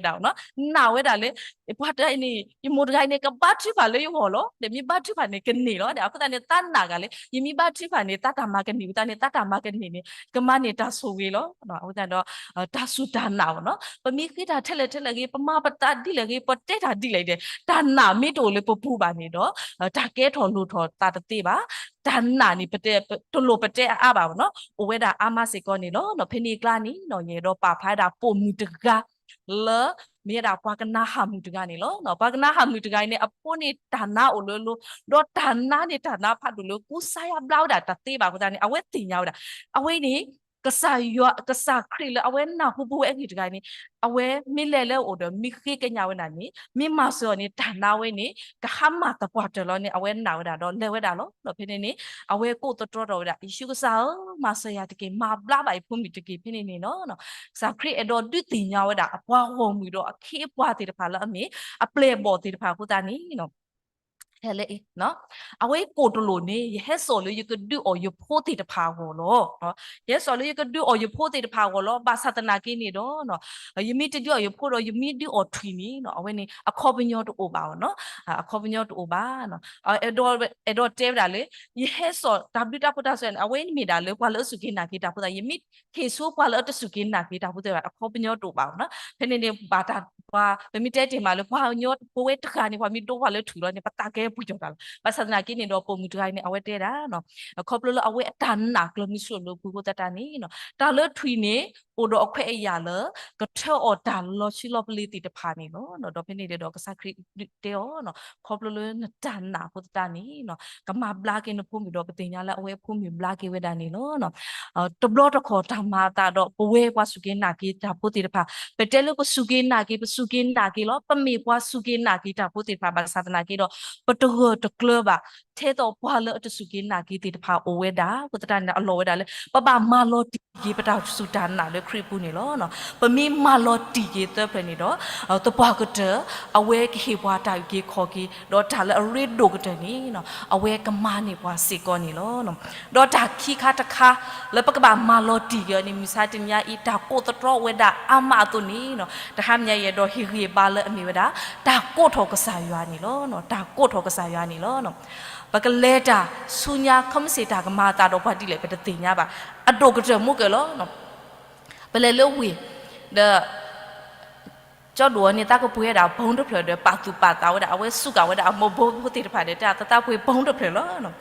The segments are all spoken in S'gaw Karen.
ဒၣ်နီၤ, နာ်ဝဲဒၣ်လၢ ပှၤတဂၤအံၤန့ၣ် ယမိၢ်တဂၤအံၤန့ၣ် ကဘါထုကဖၣ်လၢယဂီၢ်လီၤ, ဒီးမ့ၢ်ဘါထုကဖၣ်န့ၣ်ကန့ၢ်လီၤ, ဒီးအဃိသတးန့ၣ် သးနာ်ဂၤလၢ ယမ့ၢ်ဘါထုကဖၣ်န့ၣ် သးတၢ်မၤကန့ၢ်, အဃိသတးန့ၣ် သးတၢ်မၤကန့ၢ်န့ၣ် ကမၤန့ၢ်တၢ်ဆိၣ်ဂ့ၤလီၤ. အဃိသတးဒီး တၢ်စူၢ်တၢ်နာ်ဘၣ်နီၤ, ပမ့ၢ်ဃ့တၢ်ထဲလဲၣ်ထဲလဲၣ်ဂ့ၤ, ပမၤပသးဒ်လဲၣ်ဂ့ၤ, ပတဲတၢ်ဒ်လဲၣ်ဂ့ၤ, တၢ်နာ်မ့ၢ်တအိၣ်လၢပပူၤဘၣ်န့ၣ်ဒီး တၢ်ကဲထီၣ်လိၣ်ထီၣ်သးတသ့ဘၣ်. တၢ်နာ်န့ၣ် ပတဲ တလိၣ်ပတဲအါအါဘၣ်ဘၣ်နီၤ, အိၣ်ဝဲဒၣ်အါမးစ့ၢ်ကီးန့ၣ်လီၤ. ဖဲန့ၣ်အကျါန့ၣ်နီၤ ယအဲၣ်ဒိးပာ်ဖျါဝဲဒၣ်ပိာ်မုၣ်တဂၤ လၢ မ့ၢ်ဝဲဒၣ်ပှၤကနၤဧၣ်မုၣ်တဂၤန့ၣ်လီၤ. ပှၤကနၤဧၣ်မုၣ်တဂၤအံၤန့ၣ် အဖိန့ၣ်တၢ်နါအိၣ်လၢအလိၤ, ဒီးတၢ်နါန့ၣ် တၢ်နါဖးဒိၣ်လၢ ကူစါယါဘျါဝဲဒၣ်တသ့ဘၣ်အဃိသတးန့ၣ် အဝဲသ့ၣ်ညါဝဲဒၣ်, အဝဲန့ၣ် ကစၢ်ယွၤ ကစၢ်ခရံာ်လၢအဝဲနၢ်ဟူဖိဝဲအဂ့ၢ်တဂၤန့ၣ် အဝဲမ့ၢ်လဲၤလၢအအိၣ်ဒီး မ့ၢ်ဃ့ကညးဝဲဒၣ်န့ၣ် မ့ၢ်မၤစၢၤအီၤန့ၣ် တၢ်နါဝဲန့ၣ် ကဟါမၢ်သပှၢ်တၢၢ်လီၤန့ၣ် အဝဲနာ်ဝဲဒၣ်ဒီးလဲၤဝဲဒၣ်လီၤ. ဒီးဖဲန့ၣ်န့ၣ် အဝဲကိးသတြီထီၣ်ဝဲဒၣ် ယ့ၣ်ၡူးကစၢ်ဧၢ, မၤစၢၤယၤတက့ၢ်, မၤဘျါဘၣ်ယဖိမုၣ်တက့ၢ်. ဖဲန့ၣ်န့ၣ်နီၤ ကစၢ်ခရံာ်အဲၣ်ဒိးဒုးသ့ၣ်ညါဝဲဒၣ် အပှၤဂီၢ်မုၢ်ဒီးအခ့အပှၤသ့ၣ်တဖၣ်လၢအမ့ၢ် အပျဲၢ်အဘီၣ်သ့ၣ်တဖၣ်အဃိသတးန့ၣ် ဟဲလၢအံၤ အဝဲကိးတလိၣ်န့ၣ် ယဟဲစိာ်လၢယကဒုးအီၣ်ယဖိသ့ၣ်တဖၣ်အဂီၢ်လီၤ. ယဟဲစိာ်လၢယကဒုးအီၣ်ယဖိသ့ၣ်တဖၣ်အဂီၢ်လီၤ. ဘၣ်ဆၣ်သနာ်က့န့ၣ်ဒီး ယမ့ၢ်တဒုးအီၣ်ယဖိဒီး ယမ့ၢ်ဒုးအီၣ်ထွံၣ်န့ၣ် အဝဲန့ၣ် အခီပညီတအိၣ်ဘၣ်နီၤ, အခီပညီတအိၣ်ဘၣ်. အဲၣ်ဒိးတဲဝဲဒၣ်လၢ ယဟဲစိာ်တၢ်ဘျုးတၢ်ဖှိၣ်တၢ်ဆိၣ်ဂ့ၤန့ၣ် အဝဲန့ၣ်မ့ၢ်ဒၣ်လၢပှၤလၢအစူၢ်က့ၤနာ်က့ၤတၢ်ဖိသ့ၣ်တဖၣ်, ယမ့ၢ်ဟ့ၣ်ဆူပှၤလၢအတစူၢ်က့ၤနာ်က့ၤတၢ်ဖိသ့ၣ်တဖၣ် အခီပညီတအိၣ်ဘၣ်နီၤ. ဖဲန့ၣ်န့ၣ် ဘၣ်တၢ်ပှၤ ပမ့ၢ်တဲတ့ၢ်မးလၢ ပှၤကညီပဝဲတဂၤန့ၣ် ပှၤမ့ၢ်ဒိပှၤလၢထွံၣ်လီၤန့ၣ် ပသးကဲပှံၤထီၣ်တၢ်လီၤ. ဘၣ်ဆၣ်သနာ်က့န့ၣ်ဒီး ပိာ်မုၣ်တဂၤအံၤန့ၣ် အဝဲတဲဒၣ် ခီဖျိလၢအဝဲအတၢ်နာ်ကျၢၤမုဆိးလိာ်ပူၤအဃိသတးန့ၣ် တၢ်လၢထွံၣ်န့ၣ် အိၣ်ဒီးအခွဲးအယာ်လၢ ကထၢအီၣ်တၢ်လီၤဆံးလီၤပလ့ၤသ့ၣ်တဖၣ်န့ၣ်လီၤ. ဒီးဖဲန့ၣ်ဒီး ကစၢ်ခရံာ်တဲအီၤ ခီဖျိလၢနတၢ်နာ်အဃိသတးန့ၣ် ကမၤဘျါက့ၤနဖိမုၣ်ဒီး ပသ့ၣ်ညါလၢအဝဲအဖိမုၣ်ဘျါက့ၤဝဲဒၣ်န့ၣ်လီၤ. တဘျီတခီၣ်တၢ်မၤအသးဒီး ပဝဲပှၤစူၢ်က့ၤနာ်က့ၤတၢ်ဖိသ့ၣ်တဖၣ် ပတဲလၢပစူၢ်က့ၤနာ်က့ၤ ပစူၢ်က့ၤနာ်က့ၤလီၤ. ပမ့ၢ်ပှၤစူၢ်က့ၤနာ်က့ၤတၢ်ဖိသ့ၣ်တဖၣ်ဘၣ်ဆၣ်သနာ်က့ဒီး ပတဂၢၢ်တကျၢၤဘၣ် ထဲသိးပှၤလၢအတစူၢ်က့ၤနာ်က့ၤသ့ၣ်တဖၣ်အိၣ်ဝဲဒၣ်အဃိသတးန့ၣ် အလီၢ်ဝဲဒၣ်လၢ ပဘၣ်မၤလီၤတံၢ်က့ၤပတၢ်စူၢ်တၢ်နာ်လၢခရံာ်ပူၤန့ၣ်လီၤ. ပမ့ၢ်မၤလီၤတံၢ်က့ၤသၢဖျၢၣ်န့ၣ်ဒီး သပှၢ်ကတၢၢ် အဝဲကဟ့ၣ်ပှၤတၢ်အုၣ်က့ၤခီၣ်က့ၤ ဒီးတၢ်လၢအရ့ဒိၣ်ကတၢၢ်န့ၣ် အဝဲကမၤန့ၢ်ပှၤစ့ၢ်ကီးန့ၣ်လီၤ. ဒီးတၢ်ခံခါတခါ လၢပကဘၣ်မၤလီၤတံၢ်က့ၤအီၤန့ၣ် မုၢ်ဆါတနံၤအံၤ တၢ်ကိးသတြီဝဲဒၣ်အါမးအသိးန့ၣ် တဟါမညါယအဲၣ်ဒိးဟ့ၣ်ဂံၢ်ဘါလၢအမ့ၢ်ဝဲဒၣ် တၢ်ကိးထီၣ်ကစၢ်ယွၤန့ၣ်လီၤ. တၢ်ကိးထီၣ်ကစၢ်ယွၤန့ၣ်လီၤ. ပကလဲၤတၢ်ဆူညါ ခီမ့ၢ်စ့ၢ်တၢ်ကမၤအသးဒီးပှၤဒ်လဲၣ် ပတသ့ၣ်ညါဘၣ်. အဒိၣ်ကတၢၢ်မူကၢၢ်လီၤ. ပလဲၤလၢဝ့ၢ် ဒီး ကၠီဒိၣ်အီၤန့ၣ် သးကပှ့ၤဝဲဒၣ်ဘီတဖျၢၣ်ဒီး ပာ်သူၣ်ပာ်သးဝဲဒၣ် အဝဲစူးကါဝဲဒၣ်အမိၢ်ဘီဖိသ့ၣ်တဖၣ်ဒီး တဲသးသးပှ့ၤဘီတဖျၢၣ်လီၤ.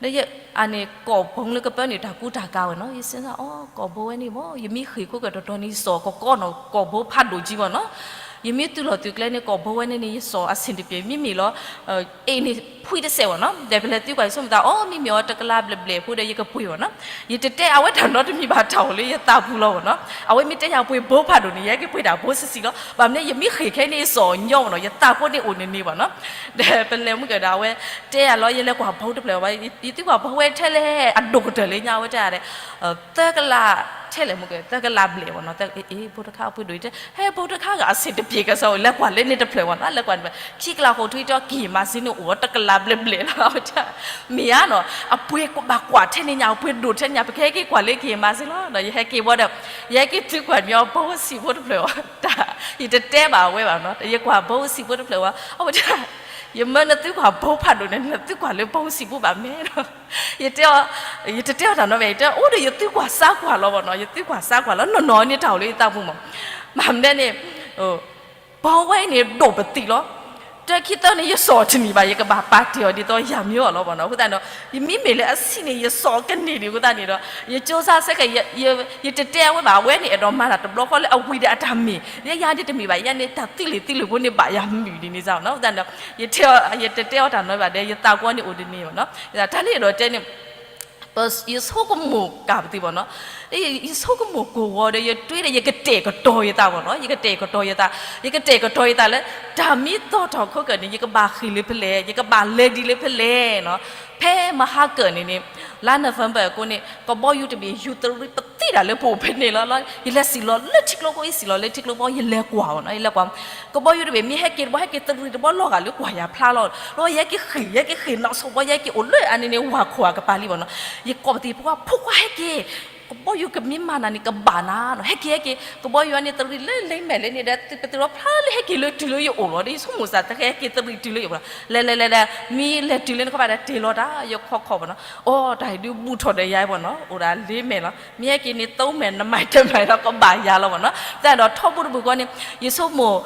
ဒီးယ အန့ၣ် ကိာ်ဘီလၢကပၢန့ၣ် တၢ်ကူတၢ်ကၤဝဲနီၤ. ယစံးသး အိ ကိာ်ဘီဝဲန့ၣ်မ့ၢ် ယမ့ၢ်ဃ့ၢ်ခိၣ်ကတီၤတီၤန့ၣ် ယစိာ်ကကီနီၤ ကိာ်ဘီဖးဒိၣ်ကံဝဲနီၤ. ယမ့ၢ်သုးလီၢ်သုးကျဲန့ၣ် ကိာ်ဘီဝဲန့ၣ်န့ၣ် ယစိာ်အဆင်တပြေ မ့မ့ၢ်လီၤ အ့ၣ်န့ၣ် ဖှံတစဲးဝဲနီၤ. ဒီးပလဲၤသုကွၢ်ယဆိကမိၣ်သး အိ မ့မ့ၢ်အီၤတကလးဘျဲၣ်ဘျဲၣ်ဖိဒီး ယကပှ့ၤဝဲနီၤ. ယတတဲအဝဲတၢ်နီတမံၤဘၣ် တၢ်အိၣ်လၢယသးပူၤလီၤဝဲနီၤ. အဝဲမ့ၢ်တဲယၤပှ့ၤဘီဖးဒိၣ်န့ၣ် ယဟဲက့ၤပှ့ၤတၢ်ဘီဆံးဆံးလီၤ. ဘၣ်မနုၤ ယမ့ၢ်ဃ့ၢ်ခဲန့ၣ် ယစိာ်ညီဝဲနီၤ ယသးဖိန့ၣ်အိၣ်န့ၣ်န့ၣ်ဘၣ်နီၤ. ဒီးပလဲၤမုၢ်ကဒီး အဝဲတဲယၤလီၤ ယလဲၤကွၢ်ဘီတဖျၢၣ်ဝဲ ယသုကွၢ်ဘီဝဲထဲလဲၣ် အဒိၣ်ကတၢၢ်လၢညါ အဝဲတဲယၤဒီး သၢကလး ထဲလဲၣ်မုၢ်က သၢကလးဘျဲၣ်ဝဲနီၤ. အ့ ဘီတခါအပှ့ၤဒိၣ် ယတဲ ဟဲ ဘီတခါဂၤအဆင်တပြေကစီၣ် လဲၤကွၢ်လၢန့ၣ်တဖျၢၣ်ဝဲနီၤ. လဲၤကွၢ်န့ၣ် ခံကလးဃိးထူ ယတဲ က့ၤမၤစ့န့ၣ်အိၣ်တကလးဘျဲၣ်ဘျဲၣ်လီၤ အဝဲတဲ မ့ၢ်ဧါနီၤ အပှ့ၤဘၣ်ကွၢ်ထဲန့ၣ်ညါ အပှ့ၤဒိၣ်ထဲန့ၣ်ညါ ပကဟဲက့ၤကွၢ်လၢက့ၤမၤစ့လီၤ. ယဟဲက့ၤဝဲဒီး ယဟဲက့ၤသုကွၢ်ညီဘီဆံးဖိတဖျၢၣ်ဝဲ တၢ် ယတတဲဘၣ်ဝဲဘၣ်နီၤ ယကွၢ်ဘီဆံးဖိတဖျၢၣ်ဝဲ အဝဲတဲ ယမၢနသုကွၢ်ဘီဖးဒိၣ်န့ၣ် နသုကွၢ်လၢဘီဆံးဖိဘၣ်မ့ၢ်နီၤ. ယတဲအီၤ ယတတဲအီၤတၢ်နီတမံၤ ယတဲအိၣ်ဒီးယသုကွၢ်စၢ်ကွၢ်လီၤဘၣ်နီၤ ယသုကွၢ်စၢ်ကွၢ်လီၤ နီၢ်နီၢ်န့ၣ်တၢ်အိၣ်လၢယသးပူၤမး မ့ၢ်မနုၤန့ၣ် ဘီဝဲအံၤန့ၣ်ဒိၣ်ပသံးလီၤ. တၢ်ခံသၢန့ၣ် ယစိာ်တနံၤဘၣ် ယကဘၣ်ပာ်တ့ၢ်အီၤဒ်သိးယၤမ့ၢ်အီၤလီၤဘၣ်နီၤ. အဃိသတးဒီး ယမ့မ့ၢ်လၢအဆံးန့ၣ် ယစိာ်ကန့ၢ်ဒံးအဃိသတးန့ၣ်ဒီး ယကၠိစါစဲကဲ ယတတဲအဝဲဘၣ် အဝဲန့ၣ်အဲၣ်ဒိးမၤတၢ်တဘျီဃီလၢအဝံၤဒီးအတၢ်မ့ၢ် လၢယၤန့ၣ်တမ့ၢ်ဘၣ် ယၤန့ၣ်တၢ်သံလ့ၤသံလ့ၤဖိန့ၣ်ဘၣ်ယၤမုာ်ဒ်န့ၣ်စ့ၢ်နီၤ. အဃိသတးဒီး ယတဲ ယတတဲအီၤတၢ်နီတမံၤဘၣ်ဒီး ယသးကွၢ်န့ၣ်အိၣ်ဒ်န့ၣ်ဘၣ်နီၤ. တၢ်လၢအဲၣ်ဒိးတဲန့ၣ် ယဆိကမိၣ်ကၢ်ပသံးဘၣ်နီၤ. ယဆိကမိၣ်ကိၢ်ဂီၤဒီး ယတွ့ဒီး ယကတဲာ်ကတီၤယသးဘၣ်နီၤ ယကတဲာ်ကတီၤယသး ယကတဲာ်ကတီၤယသးလၢ တၢ်မ့ၢ်သီၣ်ထီၣ်ခိကၢၢ်န့ၣ် ယကဘၣ်ဃ့ၢ်လၢဖဲလဲၣ် ယကဘၣ်လဲၤဒ်လၢဖဲလဲၣ်နီၤ. ဖဲမဟါကၢၢ်န့ၣ်န့ၣ် လါ November အကိးန့ၣ် ကဘီယူၤတဘ့ၣ် ယူၤသရံးပသံးတၢ်လၢပအိၣ်ဖဲန့ၣ်လီၤ. ယလဲၤစံၣ်လီၤလၢထံကျိဖိ ယစံၣ်လီၤလၢထံကျိဖိ ယလဲၤကွၢ်ဘၣ်နီၤ ယလဲၤကွၢ် ကဘီယူၤတဘ့ၣ် မ့ၢ်ဟဲက့ၤတဘီ ဟဲက့ၤသရံးတဘီလီၤဂာ်လၢကွၢ်ယၤဖျါလီၤ. လီၤယဟဲက့ၤဃ့ၢ် ယဟဲက့ၤဃ့ၢ်နီၢ်ဆိဘီ ယဟဲက့ၤအိၣ်လၢအန့ၣ်န့ၣ် ဝၤခိၣ်အကပၤလံဘၣ်နီၤ. ယကိးပသံးဖိခွါ ဖိခွါဟဲက့ၤ ကဘီယူၤကမ့ၢ်မၤနၤန့ၣ် ကဘၣ်နၤနီၤ, ဟဲက့ၤ ဟဲက့ၤ, ကဘီယူၤန့ၣ် တရံးလၢလ့မဲာ်လၢန့ၣ်ဒီး ပတြီဖျါလၢဟဲက့ၤလၢတုၤလၢယအိၣ်လီၤဒီး ယဆိကမိၣ်စ့ၢ် တဟဲက့ၤတရံးတုၤလၢယအိၣ်လီၤ, လဲၤလဲၤလဲၤဒီး မ့ၢ်လဲၤတုၤလၢနခီၣ်ဘၣ်ဒီး တ့ၢ်လီၤတၢ် ယခီခီၣ်ဘၣ်နီၤ, အိၣ်တၢ်အံၤဒုးဘူးထီၣ်ဒီးယၤဘၣ်နီၤ, အိၣ်ဒၣ်လ့မဲာ်လီၤ, မ့ၢ်ဟဲက့ၤန့ၣ် သုံးမိုင် နှစ်မိုင် တစ်မိုင် လီၤ ကဘၣ်ယၤလီၤဘၣ်နီၤ, တၢ်ဒီးထီဘိတဘုၣ်ဃီန့ၣ် ယဆိကမိၣ်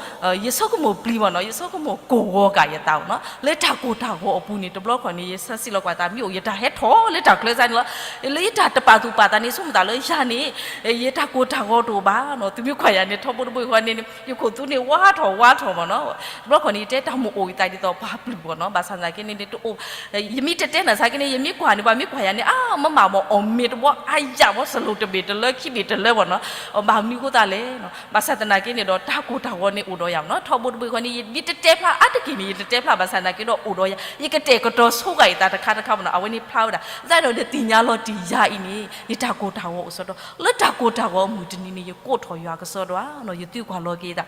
ယဆိကမိၣ်ပျံၤဘၣ်နီၤ, ယဆိကမိၣ်ကိၢ်ဂီၤကးယသးဘၣ်နီၤ, လၢတၢ်ကိၢ်တၢ်ဂီၤအပူၤန့ၣ် တဘျီခီၣ်န့ၣ် ယဆၢစံးလီၤကွၢ်သးမ့ၢ်အိၣ် ယတၢ်ဟဲထီၣ်လၢတၢ်ချၢစ့ၢ်န့ၣ်လီၤ, လၢယတၢ်တပာ်သူၣ်ပာ်သးန့ၣ် ဆိကမိၣ်သးလၢယၤန့ၣ် ယတၢ်ကိၢ်တၢ်ဂီၤတအိၣ်ဘၣ်နီၤ, သုမ့ၢ်ကွၢ်ယၤန့ၣ် ထီဘိတဘုၣ်ဃီန့ၣ် ယခိၣ်သူန့ၣ် ဝါထီၣ်ဝါထီၣ်ဘၣ်နီၤ, တဘျီခီၣ်န့ၣ် ယတဲတၢ်မိၣ်အိၣ်ယသးဒ်သိးပှၤပျုၢ်ဘၣ်နီၤ, ဘၣ်ဆၣ်သနာ်က့န့ၣ် တအိၣ် ယမ့ၢ်တတဲနၤစ့ၢ်ကီးန့ၣ် ယမ့ၢ်ကွၢ်န့ၣ် ပှၤမ့ၢ်ကွၢ်ယၤန့ၣ် အါ မ့ၢ်မးမ့ၢ်အီၣ်မ့ၤတဘီ အါယၢ်ဘီ စလိၣ်တဘ့ၣ်တလၢ ခံဘ့ၣ်တလၢဘၣ်နီၤ, ဘၣ်မနုၤအဃိသတးလဲၣ်နီၤ, ဘၣ်ဆၣ်သနာ်က့န့ၣ်ဒီး တၢ်ကိၢ်တၢ်ဂီၤန့ၣ်အိၣ်ဒီးယၤဘၣ်နီၤ, ထီဘိတဘုၣ်ဃီန့ၣ် ယမ့ၢ်တတဲဖျါအါတက့ၢ်န့ၣ် ယတတဲဖျါဘၣ်ဆၣ်သနာ်က့ဒီးအိၣ်ဒီးယၤ, ယကတဲာ်ကတီၤဆိဂာ်ယသးတခါတခါဘၣ်နီၤ, အဝဲန့ၣ်ဖျါဝဲဒၣ် သတးဒီးလၢသ့ၣ်ညါလီၤတံၢ်ယၤအံၤန့ၣ် ယတၢ်ကိၢ်တၢ်ဂီၤအိၣ်ကစီဒီ, လၢတၢ်ကိၢ်တၢ်ဂီၤအမုၢ်တနံၤန့ၣ် ယကိးထီၣ်ယွၤကစီဒီဧါနီၤ, ယသံကွၢ်လီၤက့ၤသး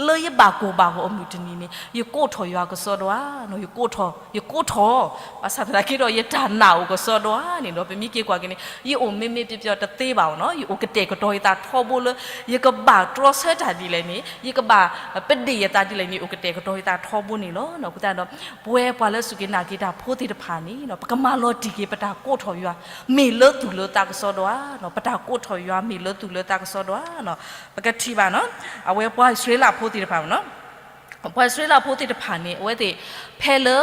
လၢယဘၣ်ကိၢ်ဘၣ်ဂီၤအမုၢ်တနံၤန့ၣ် ယကိးထီၣ်ယွၤကစီဒီဧါနီၤ, ယကိးထီၣ် ယကိးထီၣ်, ဘၣ်ဆၣ်သနာ်က့ဒီး ယတၢ်နာ်အိၣ်ကစီဒီဧါန့ၣ်ဒီး ပမ့ၢ်က့ၤကွၢ်က့ၤန့ၣ် ယအိၣ်မ့မ့ၢ်ပျီပျီတသ့ဘၣ်ဘၣ်နီၤ, ယအိၣ်ကတဲာ်ကတီၤယသးထီဘိလၢ ယကဘၣ်တြီဆၢတၢ်ဒ်လဲၣ်န့ၣ် ယကဘၣ်ပဒ့ၣ်ယသးဒ်လဲၣ်န့ၣ် အိၣ်ကတဲာ်ကတီၤယသးထီဘိန့ၣ်လီၤ. အဃိသတးဒီး ပဝဲပှၤလၢစူၢ်က့ၤနာ်က့ၤတၢ်ဖိသ့ၣ်တဖၣ်န့ၣ် ပကမၤလီၤတံၢ်က့ၤပတၢ်ကိးထီၣ်ယွၤ မ့ၢ်လၢသူၣ်လၢသးကစီဒီဧါနီၤ, ပတၢ်ကိးထီၣ်ယွၤမ့ၢ်လၢသူၣ်လၢသးကစီဒီဧါနီၤ, ပကထံၣ်ဘၣ်နီၤ, အဝဲပှၤအံၣ်စရ့လးဖိသ့ၣ်တဖၣ်နီၤ ပှၤအံၣ်စရ့လးဖိသ့ၣ်တဖၣ်န့ၣ် အဝဲသ့ၣ် ဖဲလၢ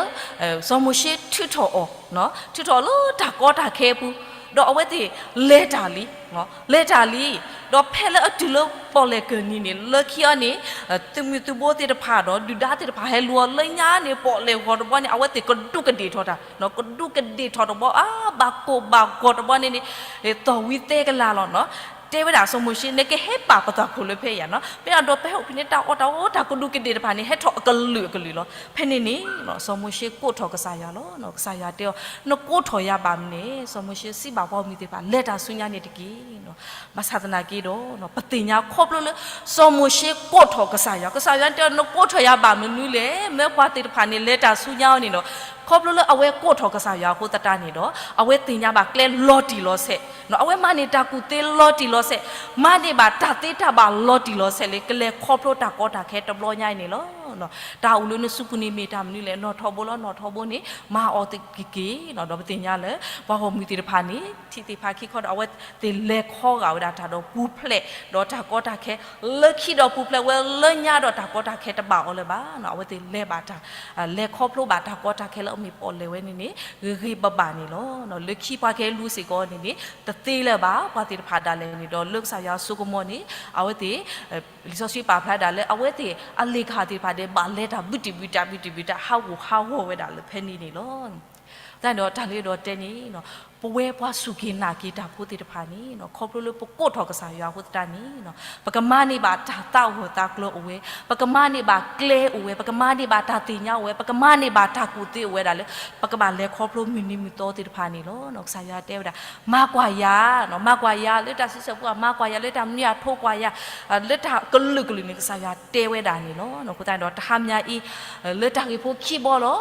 စီၤမိၤၡ့ထုးထီၣ်အီၤ, ထုးထီၣ်အီၤလၢတၢ်ကီတၢ်ခဲအပူၤ, ဒီးအဝဲသ့ၣ်လဲၤတၢ်လံ, လဲၤတၢ်လံ, ဒီးဖဲလၢအတုၤလၢပီၣ်လဲၣ်ကၢၢ်နံၤန့ၣ် လၢခံအီၤန့ၣ် သုးမုၢ်သုးဘိသ့ၣ်တဖၣ်ဒီး ဒုၣ်ဒါသ့ၣ်တဖၣ်ဟဲလူၤအီၤလၢညါန့ၣ် ပီၣ်လဲၣ်ဂီၤတဘီန့ၣ် အဝဲသ့ၣ်ကဒူးကဒ့ၣ်ထီၣ်တၢ်, ကဒူးကဒ့ၣ်ထီၣ်တဘီ အါ ဘၣ်ကိၢ်ဘၣ်ဂီၤတဘီန့ၣ်န့ၣ် သီၣ်ဝံသဲကလၤလီၤနီၤ, တဲဝဲဒၣ်စီၤမိၤၡ့ နကဟဲပာ်ပသးခိၣ်လၢဖဲအံၤနီၤ, ဖဲအဒိးပဟဲအိၣ်ဖဲန့ၣ် တၢ်အီၣ်တၢ်အီတၢ်ကဒူးကဒ့ၣ်တဖၣ်န့ၣ် ဟဲထီၣ်အကလုာ်အကလုာ်လီၤ. ဖဲန့ၣ်န့ၣ် စီၤမိၤၡ့ကိးထီၣ်ကစၢ်ယွၤလီၤ. ကစၢ်ယွၤတဲအီၤ နကိးထီၣ်ယၤဘၣ်မနုၤလဲၣ်, စီၤမိၤၡ့စံးဘၣ်ပှၤဂီၢ်မုၢ်သ့ၣ်တဖၣ် လဲၤတၢ်ဆူညါန့ၣ်တက့ၢ်. ဘၣ်ဆၣ်သနာ်က့ဒီး ပသ့ၣ်ညါခီဖျိလၢ စီၤမိၤၡ့ကိးထီၣ်ကစၢ်ယွၤ, ကစၢ်ယွၤတဲအီၤ နကိးထီၣ်ယၤဘၣ်မနုၤလဲၣ်, မ့ၢ်ပှၤသ့ၣ်တဖၣ်န့ၣ် လဲၤတၢ်ဆူညါအီၤန့ၣ်ဒီး ခီဖျိလၢအဝဲကိးထီၣ်ကစၢ်ယွၤအဃိသတးန့ၣ်ဒီး အဝဲသ့ၣ်ညါဘၣ်ကျဲလီၤတံၢ်လီၤဆဲး, အဝဲမၤန့ၢ်တၢ်ကူၣ်သ့လီၤတံၢ်လီၤဆဲး, မၤန့ၢ်ဘၣ်တၢ်သ့တၢ်ဘၣ်လီၤတံၢ်လီၤဆဲးလၢ ကလဲၤခီဖျိတၢ်ကီတၢ်ခဲတဘျီညါအံၤန့ၣ်လီၤ. တၢ်အိၣ်လၢနစုပူၤန့ၣ်မ့ၢ်တၢ်မနုၤလဲၣ်, နီၣ်ထီဘိလီၤ, နီၣ်ထီဘိန့ၣ် မၤအီၤသ့က့ၤက့ၤ, ဒီးပသ့ၣ်ညါလၢ ပှၤဂီၢ်မုၢ်သ့ၣ်တဖၣ်န့ၣ် ထံၣ်သ့ၣ်ဖးခံခီဒီး အဝဲသ့ၣ်လဲၤခီဂာ်ဝဲဒၣ်တၢ်ဒီးပူၤဖျဲး, ဒီးတၢ်ကီတၢ်ခဲ လၢခံဒီးပူၤဖျဲးဝဲလၢညါဒီးတၢ်ကီတၢ်ခဲတဘၣ်အီၤလၢၤဘၣ်. အဝဲသ့ၣ်လဲၤဘၣ်တၢ် လဲၤခီဖျိဘၣ်တၢ်ကီတၢ်ခဲလၢအမ့ၢ်ပီၣ်လဲၣ်ဝဲန့ၣ်န့ၣ် ဂ့ၤဂ့ၤဘၣ်ဘၣ်န့ၣ်လီၤ. လၢခံပှၤကဟဲလူၤစ့ၢ်ကီးန့ၣ်န့ၣ် တသ့လၢၤဘၣ်. ပှၤသ့ၣ်တဖၣ်ဒၣ်လဲာ်န့ၣ်ဒီး လၢကစၢ်ယွၤစိကမီၤန့ၣ် အဝဲသ့ၣ် လံာ်စီဆှံပာ်ဖျါဒၣ်လၢ အဝဲသ့ၣ်အလ့ၣ်ခၣ်သ့ၣ်တဖၣ်ဒီး ဘၣ်လဲၤတၢ်ဘုတံၢ်ဘုတၢ် ဘုတံၢ်ဘုတၢ် ဟးဂူာ်ဟးဂီၤဝဲဒၣ်လၢဖဲန့ၣ်န့ၣ်လီၤ. တၢ်ဒီးတၢ်လၢဒီးတဲန့ၣ် ပဝဲပှၤစူၢ်က့ၤနာ်က့ၤတၢ်ဖိသ့ၣ်တဖၣ်န့ၣ် ခီဖျိလၢပကိးထီၣ်ကစၢ်ယွၤအဃိသတးန့ၣ် ပကမၤန့ၢ်ဘၣ်တၢ်သးအိၣ်သးကျၢၤအိၣ်ဝဲ, ပကမၤန့ၢ်ဘၣ်ကျဲအိၣ်ဝဲ, ပကမၤန့ၢ်ဘၣ်တၢ်သ့ၣ်ညါအိၣ်ဝဲ, ပကမၤန့ၢ်ဘၣ်တၢ်ကူၣ်သ့အိၣ်ဝဲဒၣ်လၢ ပကဘၣ်လဲၤခီဖျိမုၢ်နံၤမုၢ်သီသ့ၣ်တဖၣ်န့ၣ်လီၤ. ကစၢ်ယွၤတဲဝဲဒၣ် မၤကွၢ်ယၤ, မၤကွၢ်ယၤလၢတၢ်စံးဆၢပူၤ, မၤကွၢ်ယၤလၢတၢ်မနုၤအထိကွၢ်ယၤ, လၢတၢ်ကလုာ်ကလုာ်န့ၣ် ကစၢ်ယွၤတဲဝဲဒၣ်န့ၣ်လီၤ. အဃိသတးဒီးတဟါမၢ်အံၤ လၢတၢ်ဂ့ၢ်ဖိခံဘီလီၤ.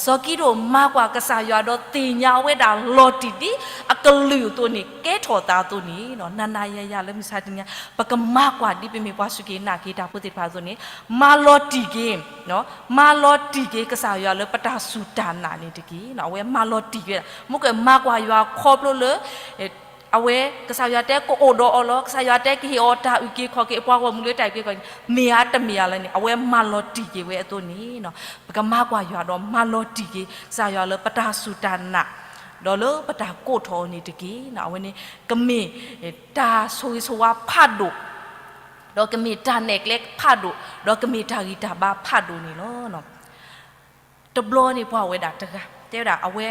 စီၤကံးဒဧိၣ်မၤကွၢ်ကစၢ်ယွၤဒီးသ့ၣ်ညါဝဲဒၣ်လီၤတံၢ်ဒ်အကလုာ်အသိးန့ၣ် ကဲထီၣ်သးအသိးန့ၣ် နၤနၤယၤယၤလၢမုၢ်ဆါတနံၤညါ ပကမၤကွၢ်ဒ်ပမ့ၢ်ပှၤစူၢ်က့ၤနာ်က့ၤတၢ်ဖိသ့ၣ်တဖၣ်အသိးန့ၣ် မၤလီၤတံၢ်က့ၤ, မၤလီၤတံၢ်က့ၤကစၢ်ယွၤလၢပတၢ်စူၢ်တၢ်နာ်န့ၣ်တက့ၢ်. အဝဲမၤလီၤတံၢ်က့ၤဝဲဒၣ် မ့ၢ်ကမၤကွၢ်ယွၤခီဖျိလၢ အဝဲကစၢ်ယွၤတဲကအိၣ်ဒီးအီၤလီၤ, ကစၢ်ယွၤတဲကဟ့ၣ်အီၤတၢ်အုၣ်က့ၤခီၣ်က့ၤ အပှၤဂီၢ်မုၢ်လၢတၢ်အုၣ်က့ၤခီၣ်က့ၤ မ့ၢ်ဧါတမ့ၢ်ဧါလၢန့ၣ် အဝဲမၤလီၤတံၢ်က့ၤဝဲအသိးန့ၣ် ပကမၤကွၢ်ယွၤဒီးမၤလီၤတံၢ်က့ၤ ကစၢ်ယွၤလၢပတၢ်စူၢ်တၢ်နာ် ဒီးလၢပတၢ်ကိးထီၣ်အီၤန့ၣ်တက့ၢ်. အဝဲန့ၣ် ကမ့ၢ်တၢ်ဆိၣ်ဂ့ၤဆိၣ်ဝါဖးဒိၣ် ဒီးကမ့ၢ်တၢ်နဲၣ်ကျဲဖးဒိၣ်, ဒီးကမ့ၢ်တၢ်ဂံၢ်တၢ်ဘါဖးဒိၣ်န့ၣ်လီၤ. တဘျီန့ၣ်ပှၤဝဲဒၣ်တဂၤ တဲဝဲဒၣ်အဝဲ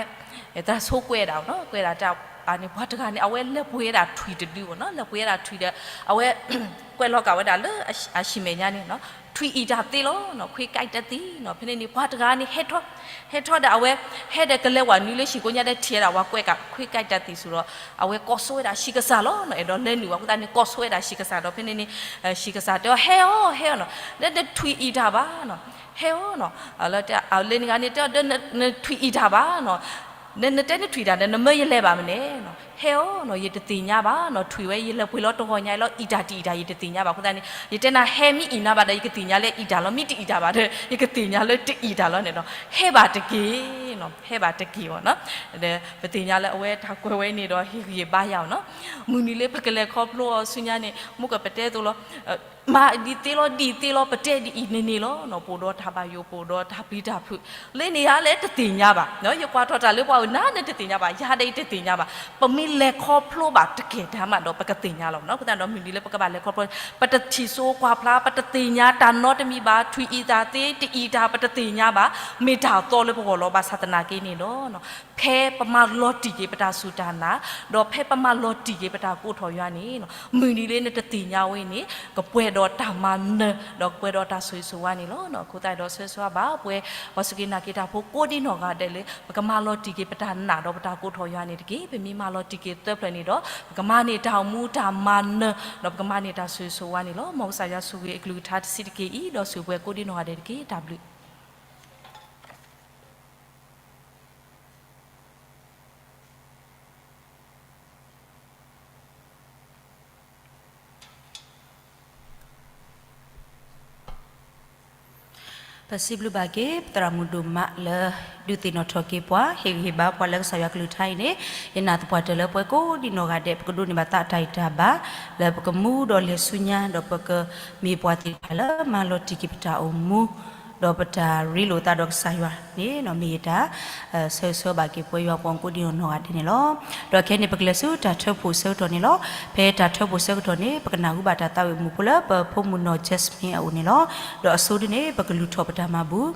သရၣ်ဆိကွဲးဒၣ်နီၤ, ကွဲးဒၣ်တၢ်န့ၣ် ပှၤတဂၤန့ၣ် အဝဲလဲၤပှ့ၤဝဲဒၣ်ထွံၣ်တဒုဘၣ်နီၤ, လဲၤပှ့ၤဝဲဒၣ်ထွံၣ်ဒီး အဝဲ ကွဲးလီၤကးဝဲဒၣ်လၢအဟံၣ်မဲာ်ညါန့ၣ်နီၤ, ထွံၣ်အံၣ်တၢ်သ့လီၤ, ခွ့ကဲတသံနီၤ. ဖဲန့ၣ်န့ၣ် ပှၤတဂၤန့ၣ် ဟဲထီၣ်, ဟဲထီၣ်ဒီးအဝဲ ဟဲဒီးကလဲၤဝဲနုာ်လၢဟံၣ်ကိးညါဒီးထံၣ်ဝဲဒၣ်ပှၤကွဲးကး ခွ့ကဲတသံစ့ၢ်ဒီး အဝဲကိးဆိဝဲဒၣ်ဟံၣ်ကစၢ်လီၤ. အဲၣ်ဒိးလဲၤနုာ်ဝဲအဃိသတးန့ၣ် ကိးဆိဝဲဒၣ်ဟံၣ်ကစၢ်ဒီး ဖဲန့ၣ်န့ၣ် ဟံၣ်ကစၢ်တဲအီၤ ဟဲအီၤ ဟဲအီၤနီၤ, ဒီးနထွံၣ်အံၣ်တၢ်ဘၣ်နီၤ, ဟဲအီၤနီၤ, လၢန့ၣ်ဂၤန့ၣ်တဲအီၤ ဒီးနထွံၣ်အံၣ်တၢ်ဘၣ်နီၤ, နတဲနထွံၣ်တၢ်ဒီး နမၢယလဲၤဘၣ်မနုၤလဲၣ်နီၤ. ဟဲအီၤနီၤ ယတသ့ၣ်ညါဘၣ်နီၤ ထွံၣ်ဝဲ ယလဲၤပှ့ၤလီၤတဂီၤညါလီၤ အံၣ်တၢ်တအံၣ်တၢ် ယတသ့ၣ်ညါဘၣ် အဃိသတးန့ၣ် ယတဲနၤဟဲမ့ၢ်အံၣ်နၤဘၣ်ဒီး ယကသ့ၣ်ညါလၢအံၣ်တၢ်လီၤ မ့ၢ်တအံၣ်တၢ်ဘၣ်ဒီး ယကသ့ၣ်ညါလၢတအံၣ်တၢ်လီၤန့ၣ်ဒီး ဟဲဘၣ်တက့ၢ်နီၤ ဟဲဘၣ်တက့ၢ်ဘၣ်နီၤ ဒီးပသ့ၣ်ညါလၢအဝဲတၢ်ကွဲးဝဲန့ၣ်ဒီး ဟ့ၣ်ဂံၢ်ဘါယၤအီၤနီၤ မုၢ်နံၤလၢပကလဲၤခီဖျိအီၤဆူညါန့ၣ် မူကပတဲသိးလီၤ မၤဒ်သ့လီၤ ဒ်သ့လီၤ ပတဲဒ်အံၤန့ၣ်န့ၣ်လီၤနီၤ ပအိၣ်ဒီးတၢ်ဘၣ်ယိၣ် ပအိၣ်ဒီးတၢ်ပျံၤတၢ်ဖုး လၢန့ၣ်ယၤလဲၣ်တသ့ၣ်ညါဘၣ်နီၤ ယကွၢ်ထီၣ်တၢ်လၢပှၤအုၣ်နၤန့ၣ်တသ့ၣ်ညါဘၣ် ယၤဒီးယတသ့ၣ်ညါဘၣ် ပမ့ၢ်လဲၤခီဖျိဘၣ်တက့ၢ်တၢ်မးဒီး ပကသ့ၣ်ညါလီၤနီၤ အဃိသတးဒီးမုၢ်နံၤလၢပကဘၣ်လဲၤခီဖျိ ပတထံၣ်စိကွၢ်ဖျါ ပတသ့ၣ်ညါတၢ်နီတမံၤဘၣ် ထွံၣ်အံၣ်တၢ်သ့ တအံၣ်တၢ် ပတသ့ၣ်ညါဘၣ် မ့ၢ်တၢ်သီလၢပဂီၢ်လီၤ ဘၣ်ဆၣ်သနာ်က့န့ၣ်ဒီး ဖဲပမၤလီၤတံၢ်က့ၤပတၢ်စူၢ်တၢ်နာ် ဒီးဖဲပမၤလီၤတံၢ်က့ၤပတၢ်ကိးထီၣ်ယွၤန့ၣ် မုၢ်နံၤလၢနတသ့ၣ်ညါဝဲန့ၣ် ကပှဲၤဒီးတၢ်မၤနၢၤ ဒီးကပှဲၤဒီးတၢ်ဆိၣ်ဂ့ၤဆိၣ်ဝါန့ၣ်လီၤ. အဃိသတးဒီးဆၢဂ့ၤဆၢဝါဘၣ်ပှၤ ပှၤစူၢ်က့ၤနာ်က့ၤတၢ်ဖိကိးဒံနီၢ်ဂၤဒဲးလၢ ပကမၤလီၤတံၢ်က့ၤပတၢ်နာ်ဒီးပတၢ်ကိးထီၣ်ယွၤန့ၣ်တက့ၢ်. ပမ့ၢ်မၤလီၤတံၢ်က့ၤသၢဖျၢၣ်န့ၣ်ဒီး ပကမၤန့ၢ်တၢ်အိၣ်မူတၢ်မၤနၢၤ ဒီးပကမၤန့ၢ်တၢ်ဆိၣ်ဂ့ၤဆိၣ်ဝါန့ၣ်လီၤ. မ်ကစၢ်ယွၤဆိၣ်ဂ့ၤအကလုၢ်ကထါတဆံးတက့ၢ်အံၤ ဒီးဆိၣ်ဂ့ၤပှၤကိးဒံနီၢ်ဂၤဒဲးတက့ၢ်. တၢ်ဘျုး ပစံးဘျုးဘၣ်က့ၤ ပသရၣ်မုၣ်ဒိၣ်မးလၢ ဒုးသ့ၣ်နီၣ်ထီၣ်က့ၤပှၤ ဟ့ၣ်ဂံၢ်ဟ့ၣ်ဘါပှၤလၢကစၢ်ယွၤကလုၢ်ကထါအံၤန့ၣ် ယနာ်သပှၢ်တၢၢ်လၢပှၤကိးဒံနီၢ်ဂၤဒဲး ပကဒိးန့ၢ်ဘၣ်သးတၢ်ဂံၢ်တၢ်ဘါ လၢပကမူဒီးလဲၤဆူညါ ဒီးပကမ့ၢ်ပှၤသ့ၣ်တဖၣ်လၢမၤလီၤတံၢ်က့ၤပတၢ်အိၣ်မူ ဒီးပတၢ်ရ့လိာ်သးဒီးကစၢ်ယွၤန့ၣ် မ့ၢ်ယတၢ် ဆၢဂ့ၤဆၢဝါဘၣ်က့ၤပှၤယွၤပှၤကိးဒံနီၢ်ဂၤဒဲးန့ၣ်လီၤ. ဒီးခဲအံၤန့ၣ် ပကလဲၤဆူတၢ်ထၢဖှိၣ်ဆၢကတီၢ်န့ၣ်လီၤ. ဖဲတၢ်ထၢဖှိၣ်ဆၢကတီၢ်န့ၣ် ပကနၢ်ဟူဘၣ်တၢ်သးဝံၣ်မူးဖိလၢပဖိမုၣ်နီၢ် Jasmine အအိၣ်န့ၣ်လီၤ. ဒီးအဆိဒ်န့ၣ် ပကလူၤထီၣ်ပတၢ်မၤဘူၣ်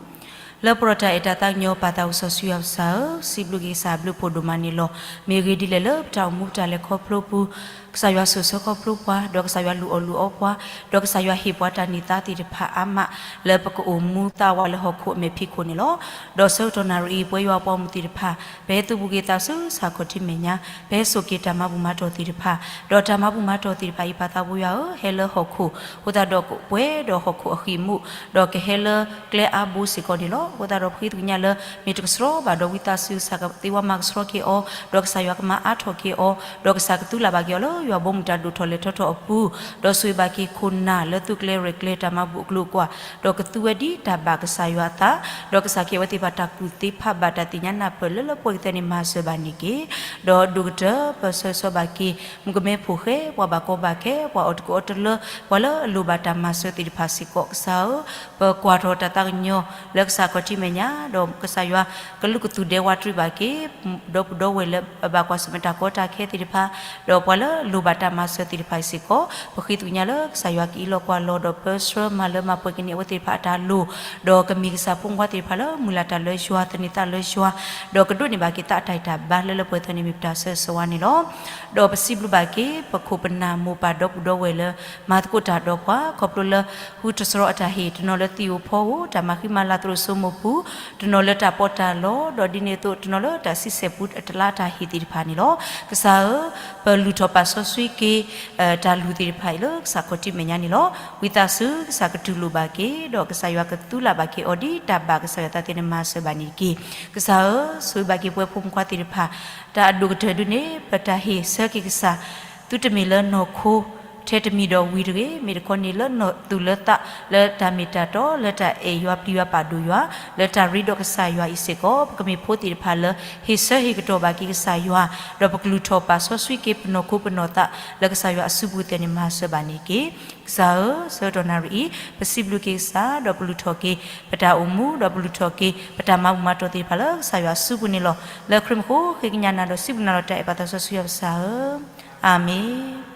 လၢပှၤဒီးတၢ်အဲၣ်တၢ်သးကညီၤပာ်သးအိၣ်စီဆှံယွၤပကစၢ်ဧၢ, စံးဘျုးက့ၤကစၢ်အဘျုးဖှိၣ်ဒိၣ်မးန့ၣ်လီၤ. မ့ၢ်ဂ့ၢ်ဒ်လဲၣ်လၢပတၢ်အိၣ်မူပတၢ်လဲၤခီဖျိပူၤ ကစၢ်ယွၤစိာ်ဆှၢခီဖျိပှၤ, ဒီးကစၢ်ယွၤလူၢ်အီၣ်လူၢ်အီပှၤ, ဒီးကစၢ်ယွၤဟ့ၣ်ပှၤတၢ်န့ၢ်သါသ့ၣ်တဖၣ်အါမး လၢပကအိၣ်မူသးဝးလၢဟီၣ်ခိၣ်အမဲာ်ဖံးခိၣ်န့ၣ်လီၤ. ဒီးဆၢကတီၢ်နၣ်ရံၣ်အံၤ ပဝဲယွၤပှၤမုၣ်သ့ၣ်တဖၣ် ပဟဲသုးဘူးက့ၤသးဆူကစၢ်ခီၣ်ထံးမဲာ်ညါ, ပဟဲစိာ်က့ၤတၢ်မၤဘူၣ်မၤတီၢ်သ့ၣ်တဖၣ်, ဒီးတၢ်မၤဘူၣ်မၤတီၢ်သ့ၣ်တဖၣ်အံၤ ပၢ်သးဘိယွၤဧၢ, ဟဲလၢဟီၣ်ခိၣ်, အဃိသတးဒီးကပှဲၤဒီးဟီၣ်ခိၣ်အဃံၢ်မူး, ဒီးကဟဲလၢကျဲအါဘိစ့ၢ်ကီးန့ၣ်လီၤ. အဃိသတးဒီးပဃ့သကွံာ်ညါလၢ မ့ၢ်တကဆှီဘၣ်ဒီးဝံသးစူၤ ကစၢ်ကသ့ဝဲမၤကဆှီက့ၤအီၤ, ဒီးကစၢ်ယွၤကမၤအါထီၣ်က့ၤအီၤ, ဒီးကစၢ်ကသူလၢ်ဘၣ်က့ၤအီၤလၢယွၤဘီမုၢ်တၢ်ဒိၣ်ထီၣ်လဲၤထီထီၣ်အပူၤ, ဒီးဆိၣ်ဂ့ၤဘၣ်က့ၤခိၣ်နၢ်လၢသူကျဲရဲၣ်ကျဲၤတၢ်မၤဘူၣ်အကျိၤအကွာ်, ဒီးကသူဝဲဒ်တၢ်ဘၣ်ကစၢ်ယွၤအသး, ဒီးကစၢ်ကဟ့ၣ်ဝဲသ့ၣ်တဖၣ်တၢ်ကူၣ်သ့ဖးဘၣ်တၢ်သ့ၣ်ညါနၢ်ပၢၢ်လၢလၢပှဲၤကတၢၢ်န့ၣ်မၤစၢၤဘၣ်န့ၣ်တက့ၢ်. ဒီးဒိၣ်ကတၢၢ်ပဆၢဂ့ၤဆၢဝါဘၣ်က့ၤ မုၣ်ကမဲဖိဃဲ ပှၤဘၣ်ကီဘၣ်ခဲ ပှၤအီၣ်တကူၣ်အီတလၢ ပှၤလၢအလိၣ်ဘၣ်တၢ်မၤစၢၤသ့ၣ်တဖၣ်စ့ၢ်ကီး ကစၢ်ဧၢ, ပကွၢ်ထီၣ်တၢ်သးကညီၤလၢကစၢ်ခီၣ်ထံးမဲာ်ညါ, ဒီးကစၢ်ယွၤကလုၢ်ကသူၣ်ဒဲဝးတရံးဘၣ်က့ၤ ဒီပုၢ်ဒီဝဲၢ်လၢအဘၣ်ကွၢ်ဆၢၣ်မဲာ်တၢ်ကီတၢ်ခဲသ့ၣ်တဖၣ်, ဒီးပှၤလၢအလိၣ်ဘၣ်တၢ်မၤစၢၤသ့ၣ်တဖၣ်စ့ၢ်ကီး, ပဃ့သကွံာ်ညါလၢကစၢ်ယွၤကအံးလီၤကွၢ်လီၤ ဒီးပၢဆှၢမၤလၢမၤပှဲၤကန့ၢ်အဝဲသ့ၣ်တဖၣ်အတၢ်လိၣ်, ဒီးကမ့ၢ်ကစၢ်ဖိမုၣ်ဖိခွါသ့ၣ်တဖၣ်လၢမုၢ်လၢ်တၢ်လၢယွၤ သန့ၤသးလၢယွၤ, ဒီးကဒိးန့ၢ်ဘၣ်က့ၤသးအတၢ်ဂံၢ်တၢ်ဘါလၢလၢပှဲၤပှဲၤန့ၣ်မ့ၢ်ပတၢ်ဆၢဂ့ၤဆၢဝါန့ၣ်လီၤ. ဒီးပစံးဘျုးဘၣ်က့ၤ ပခိၣ်ပနၢ်မိၢ်ပၢ်ဒီပုၢ်ဒီဝဲၢ်လၢမၤသကိးတၢ်ဒီးပှၤ ခီဖျိလၢ ဃုတတြီအတၢ်ဟ့ၣ်, တနီၤလၢသံၣ်ဧိၤဖီဧိၤ, တၢ်မၤဃံမၤလၤသရိာ်စိမိၤပူၤ, တနီၤလၢတၢ်ပီးတၢ်လီ, ဒီးဒ်န့ၣ်အသိး တနီၤလၢတၢ်ဆံဆဲၣ်ပူၤအတလါတၢ်ဟ့ၣ်သ့ၣ်တဖၣ်န့ၣ်လီၤ. ကစၢ်ဧၢ, ပလူၤထီၣ်ပာ်စီဆှံက့ၤ တၢ်လုၢ်သ့ၣ်တဖၣ်အံၤလၢကစၢ်ခီၣ်ထံးမဲာ်ညါန့ၣ်လီၤ. ဝံသးစူၤ ကစၢ်ကတူၢ်လိာ်ဘၣ်က့ၤ, ဒီးကစၢ်ယွၤကသူလၢ်ဘၣ်က့ၤအီၤဒ်တၢ်ဘၣ်ကစၢ်ယွၤသးသ့န့ၣ်မၤစၢၤဘၣ်န့ၣ်တက့ၢ်. ကစၢ်ဧၢ, ဆိၣ်ဂ့ၤဘၣ်က့ၤပဝဲဖိမုၣ်ဖိခွါသ့ၣ်တဖၣ်, တၢ်အဒိၣ်ကတၢၢ်ဒုန့ၣ် ပတၢ်ဟ့ၣ်ဆၢက့ၤကစၢ် သုတမ့ၢ်လၢနီၢ်ခိထဲတမံၤဒီးဝံၤတဂ့ၤ, မ့ၢ်တခီန့ၣ်လၢနီၢ်သူၣ်လၢသး လၢတၢ်မ့ၢ်တၢ်တီ လၢတၢ်အဲၣ်ယွၤပျံၤယွၤပာ်ဒိၣ်ယွၤ လၢတၢ်ရ့ဒီးကစၢ်ယွၤအံၤစ့ၢ်ကီး, ပကမ့ၢ်ဖိသ့ၣ်တဖၣ်လၢ ဟ့ၣ်ဆၢဟ့ၣ်ကတီၢ်ဘၣ်က့ၤကစၢ်ယွၤ, ဒီးပကလူၤထီၣ်ပာ်စီဆှံက့ၤပနီၢ်ခိပနီၢ်သး လၢကစၢ်ယွၤအစုပူၤသ့န့ၣ်မၤစၢၤဘၣ်န့ၣ်တက့ၢ်. ကစၢ်ဧၢ, ဆၢကတီၢ်နၣ်ရံၣ်အံၤ ပစံးဘျုးက့ၤကစၢ်, ဒီးပလူၤထီၣ်က့ၤ ပတၢ်အိၣ်မူ, ဒီးပလူၤထီၣ်က့ၤ ပတၢ်မၤဘူၣ်မၤတီၢ်သ့ၣ်တဖၣ်လၢကစၢ်ယွၤအစုပူၤန့ၣ်လီၤ. လၢခရံာ်မူခိၣ်ဃ့ကညးနၤဒီးစံးဘျုးနၤလီၤ တၢ်အဲၣ်ပၢ်သးစီဆှံယွၤပကစၢ်ဧၢ, အၤမ့ၣ်.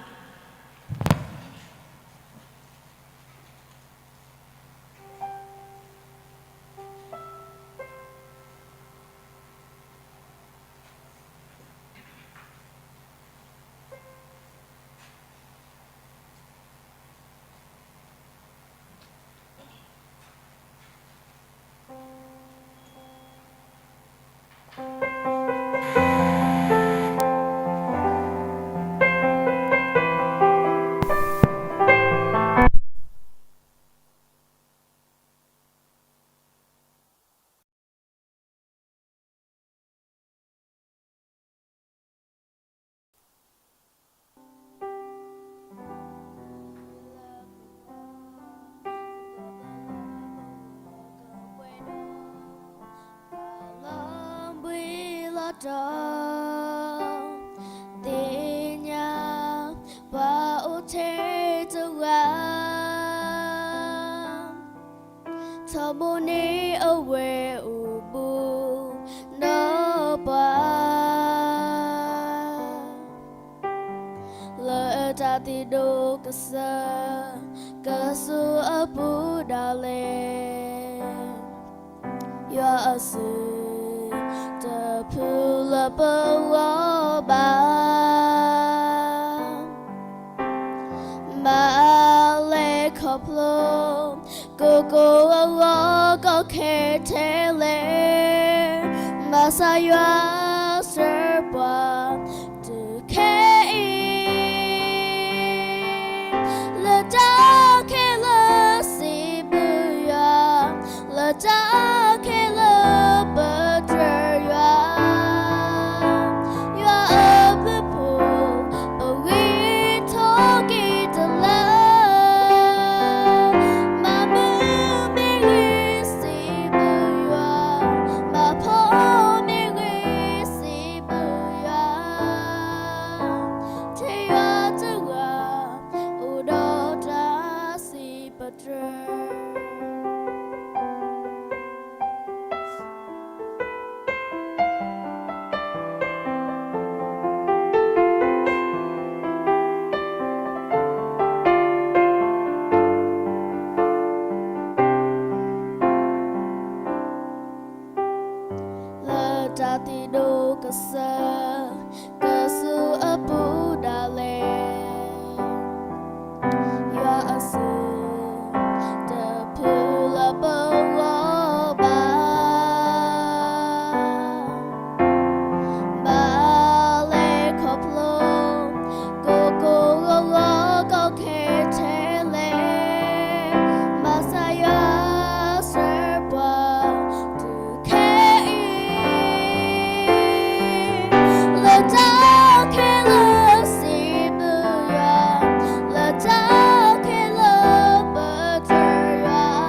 ဒီးသ့ၣ်ညါပှၤအိၣ်ထဲတဂၤ, ထီဘိန့ၣ်အဝဲအိၣ်ဘူးဒီးပှၤ လၢတၢ်သံဒိၣ်ကစၢၢ် ကစူၤအပူၤဒၣ်လဲာ်, ယွၤအစုတဖုလၢပဂီၢ်ဘၣ်. ဘၣ်လဲၤခီဖျိ ကိၢ်ကိၢ်ဂီၤဂီၤကီခဲထဲလဲၣ်, ဘၣ်ဆၣ်ယွၤစၢၤပှၤတခဲအံၤ လၢတၢ်ခဲလၢာ်စံးဘျုးယွၤ, လၢတၢ်ခဲလၢာ်ပတြၢၤယွၤ, ယွၤအဘျုးဖှိၣ် ပဂံၢ်ထီၣ်က့ၤတလၢ, ဘၣ်မုာ်မ့ၢ်ဂ့ၤစံးဘျုးယွၤ, ဘၣ်ဖှီၣ်မ့ၢ်ဂ့ၤစံးဘျုးယွၤ, ထဲယွၤတဂၤ အိၣ်ဒီးတၢ်စံးပတြၢၤ လၢတၢ်သံဒိၣ်ကစၢၢ် ကစူၤအပူၤဒၣ်လဲာ်, ယွၤအစုတဖုလၢပဂီၢ်ဘၣ်. ဘၣ်လဲၤခီဖျိ ကိၢ်ကိၢ်ဂီၤဂီၤကီခဲထဲလဲၣ်, ဘၣ်ဆၣ်ယွၤစၢၤပှၤတခဲအံၤ, လၢတၢ်ခဲလၢာ်စံးဘျုးယွၤ, လၢတၢ်ခဲလၢာ်ပတြၢၤယွၤ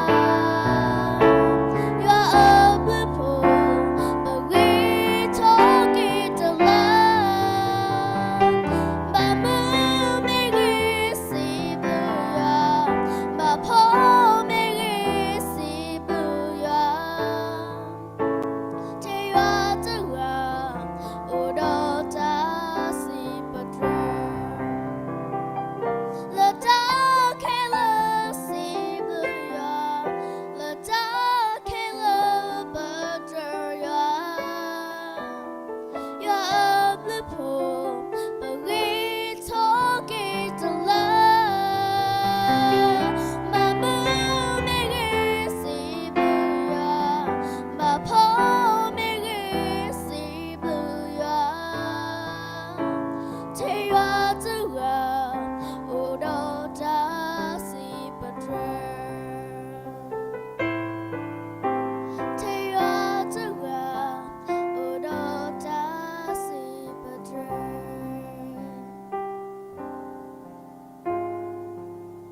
ယွၤအဘျုးဖှိၣ် ပဂံၢ်ထီၣ်က့ၤတလၢ, ဘၣ်မုာ်မ့ၢ်ဂ့ၤစံးဘျုးယွၤ, ဘၣ်ဖှီၣ်မ့ၢ်ဂ့ၤစံးဘျုးယွၤ ထဲယွၤတဂၤ အိၣ်ဒီးတၢ်စံးပတြၢၤ, လၢတၢ်ခဲလၢာ်စံးဘျုးယွၤ, လၢတၢ်ခဲလၢာ်ပတြၢၤယွၤ ယွၤအဘျုးဖှိၣ် ပဂံၢ်ထီၣ်က့ၤတလၢ, ဘၣ်မုာ်မ့ၢ်ဂ့ၤစံးဘျုးယွၤ, ဘၣ်ဖှီၣ်မ့ၢ်ဂ့ၤစံးဘျုးယွၤ, ထဲယွၤတဂၤ အိၣ်ဒီးတၢ်စံးပတြၢၤ ထဲယွၤတဂၤ အိၣ်ဒီးတၢ်စံးပတြ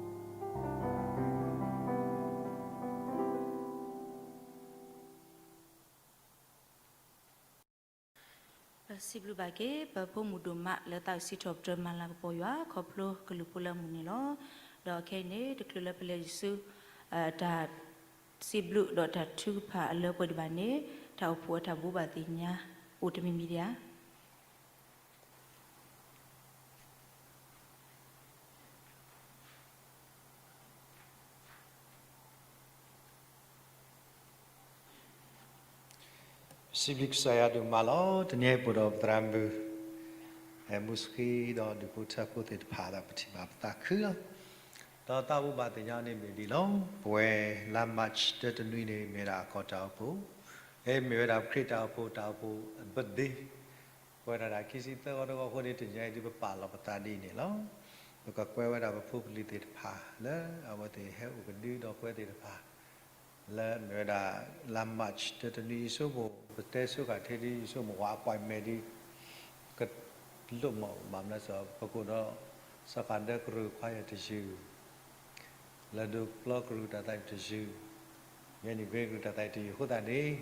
ၢၤ ပစံးဘျုးဘၣ်က့ၤ ပဖိမုၣ်ဒိၣ်မးလၢသးအိၣ်စံးထီၣ်ပတြၢၤမၤလၤကပီၤယွၤ ခီဖျိကလုၢ်ဖိလၢအမုာ်န့ၣ်လီၤ. ဒီးခဲအံၤန့ၣ် တချုးလၢပလဲၤဆူ တၢ်စံးဘျုးဒီးတၢ်ထုကဖၣ်အလၢပှဲၤဒံးဘၣ်န့ၣ် တၢ်အိၣ်ဖှိၣ်အတၢ်ဘိးဘၣ်သ့ၣ်ညါ အိၣ်တမံၤမံၤဒံးဧါ. စံးဘျုးကစၢ်ယွၤဒိၣ်မးလီၤ. တနံၤအံၤပအိၣ်ဒီးပသရၣ်မုၣ် မူစဃံဒီးဒူၣ်ဖိထၢဖိသ့ၣ်တဖၣ် ဒီးပထံၣ်ဘၣ်ပသးခုလီၤ. ဒီးတၢ်ဘိးဘၣ်သ့ၣ်ညါန့ၣ်မ့ၢ်ဒ်လီၤ. ပဝဲလါ March တၢတနွံန့ၣ် မ့ၢ်ဝဲဒၣ်အခီၣ်တၢ်အိၣ်ဖှိၣ်, မ့ၢ်ဝဲဒၣ်ခရံာ်တၢ်အိၣ်ဖှိၣ် တၢ်အိၣ်ဖှိၣ် birthday ပဝဲဒၣ်ဒၣ်ခံဆံသၢဂီၤတဂီၤအဃိန့ၣ် တနံၤအံၤဒ်ပပာ်လီၤပသးဒ်အံၤန့ၣ်လီၤ. ပကကွဲးဝဲဒၣ်ပဖိပလံၤသ့ၣ်တဖၣ် လၢအဝဲသ့ၣ်ဟဲအိၣ်ကဒုဒီးပဝဲသ့ၣ်တဖၣ် လၢမ့ၢ်ဝဲဒၣ်လါ March တၢတနွံ ယဆိကမိၣ် ပတဲဆိဃာ်ထဲဒ် ယဆိကမိၣ်ဝဲ appointment ဒ် ကလိၣ်မး ဘၣ်မနုၤစ့ၢ် ပကအိၣ်ဒီး စီၤဃၤဒၢကရူၢ်ခွါယၤတယုၢ်, လၢဒိးပျီကရူၢ်တၢ်သးအုးတယုၢ်, ယဲန့ၣ် ဂ့ၤကရူၢ်တၢ်သးအုးတယုၢ်အဃိသတးန့ၣ်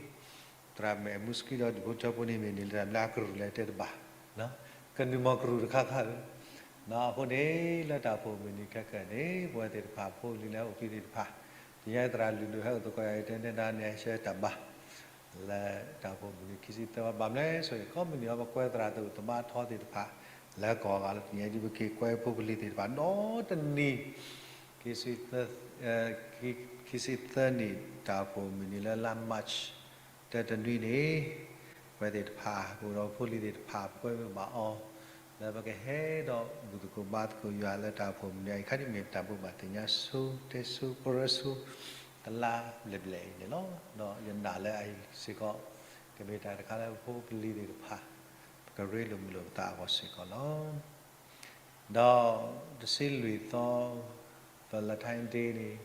သရၣ်မုၣ်အဲၣ်မူစကံဒီးဒူၣ်ဖိထၢဖိန့ၣ်မ့ၢ်န့ၣ် လၢတၢ်ဘျါကရူၢ်လဲၤတဲတဘၣ်, ကနုာ်မီၤကရူၢ်တခါခါဧၢ, အဃိန့ၣ် လၢတၢ်အိၣ်ဖှိၣ်မုၢ်နံၤခဲကနံၣ်န့ၣ် ပဝဲသ့ၣ်တဖၣ် ဖိလံၤလၢအအိၣ်ဖှိၣ်သ့ၣ်တဖၣ်, သ့ၣ်ညါသရၣ်လုၢ်ဒိၣ်ဟဲအိၣ်သကိးယၤ ယတဲနဲဒၣ်န့ၣ် ဟဲဆှၢတၢ်ဘါ လၢတၢ်အိၣ်ဖှိၣ်မုၢ်နံၤခံဆံသၢဝဲ ဘၣ်မနုၤလဲၣ် ဆိၣ်ဂ့ၤကိးမုၢ်နံၤအံၤ ပကွဲသရၣ်သ့ၣ်တဖၣ် တဘါထီသ့ၣ်တဖၣ်လၢကီၢ်ဂၤလၢ သ့ၣ်ညါဒ်ပက့ၤကွဲဖိပလံၤသ့ၣ်တဖၣ် ဒီတနံၤ ခံဆံသၢနံၣ် တၢ်အိၣ်ဖှိၣ်မုၢ်နံၤလၢလါ March တၢတနွံန့ၣ် ပဝဲသ့ၣ်တဖၣ် ပအိၣ်ဒီးဖိလံၤသ့ၣ်တဖၣ် ပကွဲမုာ်ဘၣ်အီၤ လၢပကဟဲဒီးဘူၣ်သကိးဘါသကိးယွၤလၢတၢ်အိၣ်ဖှိၣ်မုၢ်နံၤအံၤ ခါဒ်မ့ၢ်တၢ်ဘိးဘၣ်သ့ၣ်ညါဆိတဲဆိပရၢဆိ တလါဘျဲၣ်ဘျဲၣ်အံၤန့ၣ်လီၤ. ဒီးယနာ်လၢအအံၤစ့ၢ်ကီး ကမ့ၢ်တၢ်တခါလၢပဖိပလံၤသ့ၣ်တဖၣ် ပကရ့လိာ်မုာ်လိာ်ပသးအဂီၢ်စ့ၢ်ကီးလီၤ. ဒီးတဆံလွံၢ်သီ Valentine Day န့ၣ်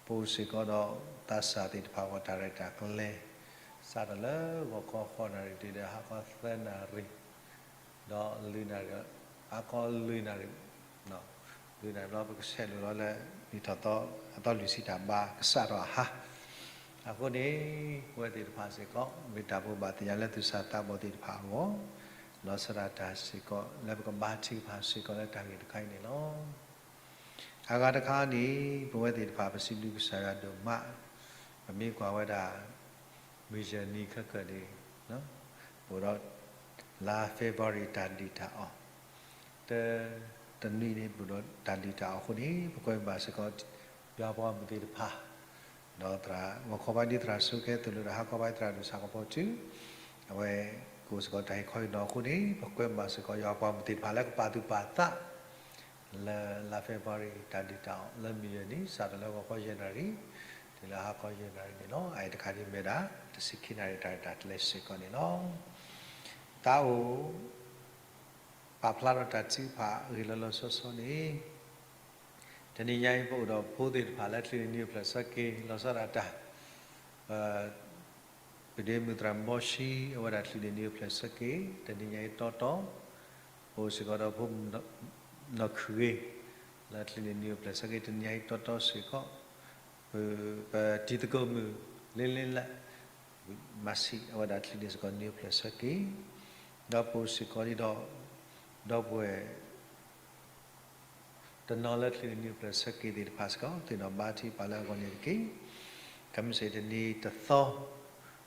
ပအိၣ်စ့ၢ်ကီးဒီးသးစၢ်သ့ၣ်တဖၣ်အဂီၢ် တၢ်ရဲၣ်တၢ်ကျဲၤ စးထီၣ်လၢဂီၤခီဃိးနၣ်ရံၣ်တုၤလၢဟါခီသၢနၣ်ရံၣ် ဒီးလွံၢ်နၣ်ရံၣ် ဟါခီလွံၢ်နၣ်ရံၣ် လွံၢ်နၣ်ရံၣ်ဘျီ ပကဆဲးလိာ်လီၤလၢ နံၣ်ထီၣ်သီ အသီလွံၢ်ဆံတၢ်ဘါကစးထီၣ်အဟါ, အဃိန့ၣ် ပဝဲသ့ၣ်တဖၣ်စ့ၢ်ကီး မ့ၢ်တၢ်ဘိးဘၣ်သ့ၣ်ညါလၢသူၣ်စၢ်သးဘီၣ်သ့ၣ်တဖၣ်အဂီၢ်, လီၤဆီဒၣ်တၢ်စ့ၢ်ကီး လၢပကဘါထုကဖၣ်စ့ၢ်ကီးလၢတၢ်ဂ့ၢ်တခါအံၤန့ၣ်လီၤ. အဂၤတခါန့ၣ် ပဝဲသ့ၣ်တဖၣ် ပစံးဘျုးကစၢ်ယွၤဒိၣ်မး, ပမ့ၢ်ကွၢ်ဝဲဒၣ် မုၢ်ယဲၢ်နံၤခဲကနံၣ်န့ၣ် ပအိၣ်ဒီး လါ February တၢ်ဒုၣ်တၢ်အီၣ်, တ တနွံန့ၣ် ပအိၣ်ဒီးတၢ်ဒုၣ်တၢ်အီၣ်အဃိန့ၣ် ပကွဲမုာ်ဘၣ်စ့ၢ်ကီး ယွၤပှၤမုၣ်သ့ၣ်တဖၣ်, ဒီးသရၣ် ဂီၤခီဘါဒ်သရၣ်ဆိကဲသိးလိာ်ဒီး ဟါခီဘါသရၣ်ဒိၣ်စၢ်ကပီၤတု, အဝဲကအိၣ်စ့ၢ်ကီးတၢ်ဟ့ၣ်ခီဟ့ၣ်နီၤအဃိန့ၣ် ပကွဲမုာ်ဘၣ်စ့ၢ်ကီးယွၤပှၤမုၣ်သ့ၣ်တဖၣ်လၢကပာ်သူၣ်ပာ်သး လၢလါ February တၢ်ဒုၣ်တၢ်အီၣ် လၢမုၢ်ယဲၢ်နံၤ စးထီၣ်လၢဂီၤခီယဲၢ်နၣ်ရံၣ် တုၤလၢဟါခီယဲၢ်နၣ်ရံၣ်န့ၣ်လီၤ. အအံၤတခါဒ်မ့ၢ်ဒၣ် တဆံခံနၣ်ရံၣ်တၢ်ရဲၣ်တၢ်ကျဲၤစ့ၢ်ကီးန့ၣ်လီၤ. တၢ်အိၣ် ပာ်ဖျါထီၣ်တၢ်ထုကဖၣ်အဂ့ၢ်လီၤလီၤဆီဆီန့ၣ်, တနံၤညါအံၤ ပအိၣ်ဒီးဖိသ့ၣ်တဖၣ်လၢချံးန့ၢ်နံၤအိၣ်ဖျဲၣ်ဆၢက့ၤ လီၤဆီဒၣ်တၢ် ပ ပဒ့မုၣ်သရၣ်ဘီၡံ အဝဲဒၣ်ချံးန့ၢ်နံၤအိၣ်ဖျဲၣ်ဆၢက့ၤ တနံၤညါအံၤတီတီ, ပအိၣ်စ့ၢ်ကီးဒီးဖိမုၣ်နီၢ်ခုၣ်ဂ့ၤ လၢချံးန့ၢ်နံၤအိၣ်ဖျဲၣ်ဆၢက့ၤ တနံၤညါအံၤတီတီစ့ၢ်ကီး, ပ ပတံၤသကိးမုၣ်လ့လ့လၢ မၤဆံး အဝဲဒၣ်ချံးန့ၢ်စ့ၢ်ကီးနံၤအိၣ်ဖျဲၣ်ဆၢက့ၤ, ဒီးပအိၣ်စ့ၢ်ကီးဒ်ဒီး ဒီပုၢ်ဝဲၢ် တနီၤလၢချံးန့ၢ်နံၤအိၣ်ဖျဲၣ်ဆၢက့ၤသ့ၣ်တဖၣ်စ့ၢ်ကီး သ့ၣ်နီၣ်ဘါထုကဖၣ်လၢအဂီၢ်န့ၣ်တက့ၢ်. ခဲမုၢ်ဆ့ၣ်တနံၤတသီ ပအိၣ်ဒီး ပသ့ၣ်ညါခီဒဲးလီၤ ပှဲၤ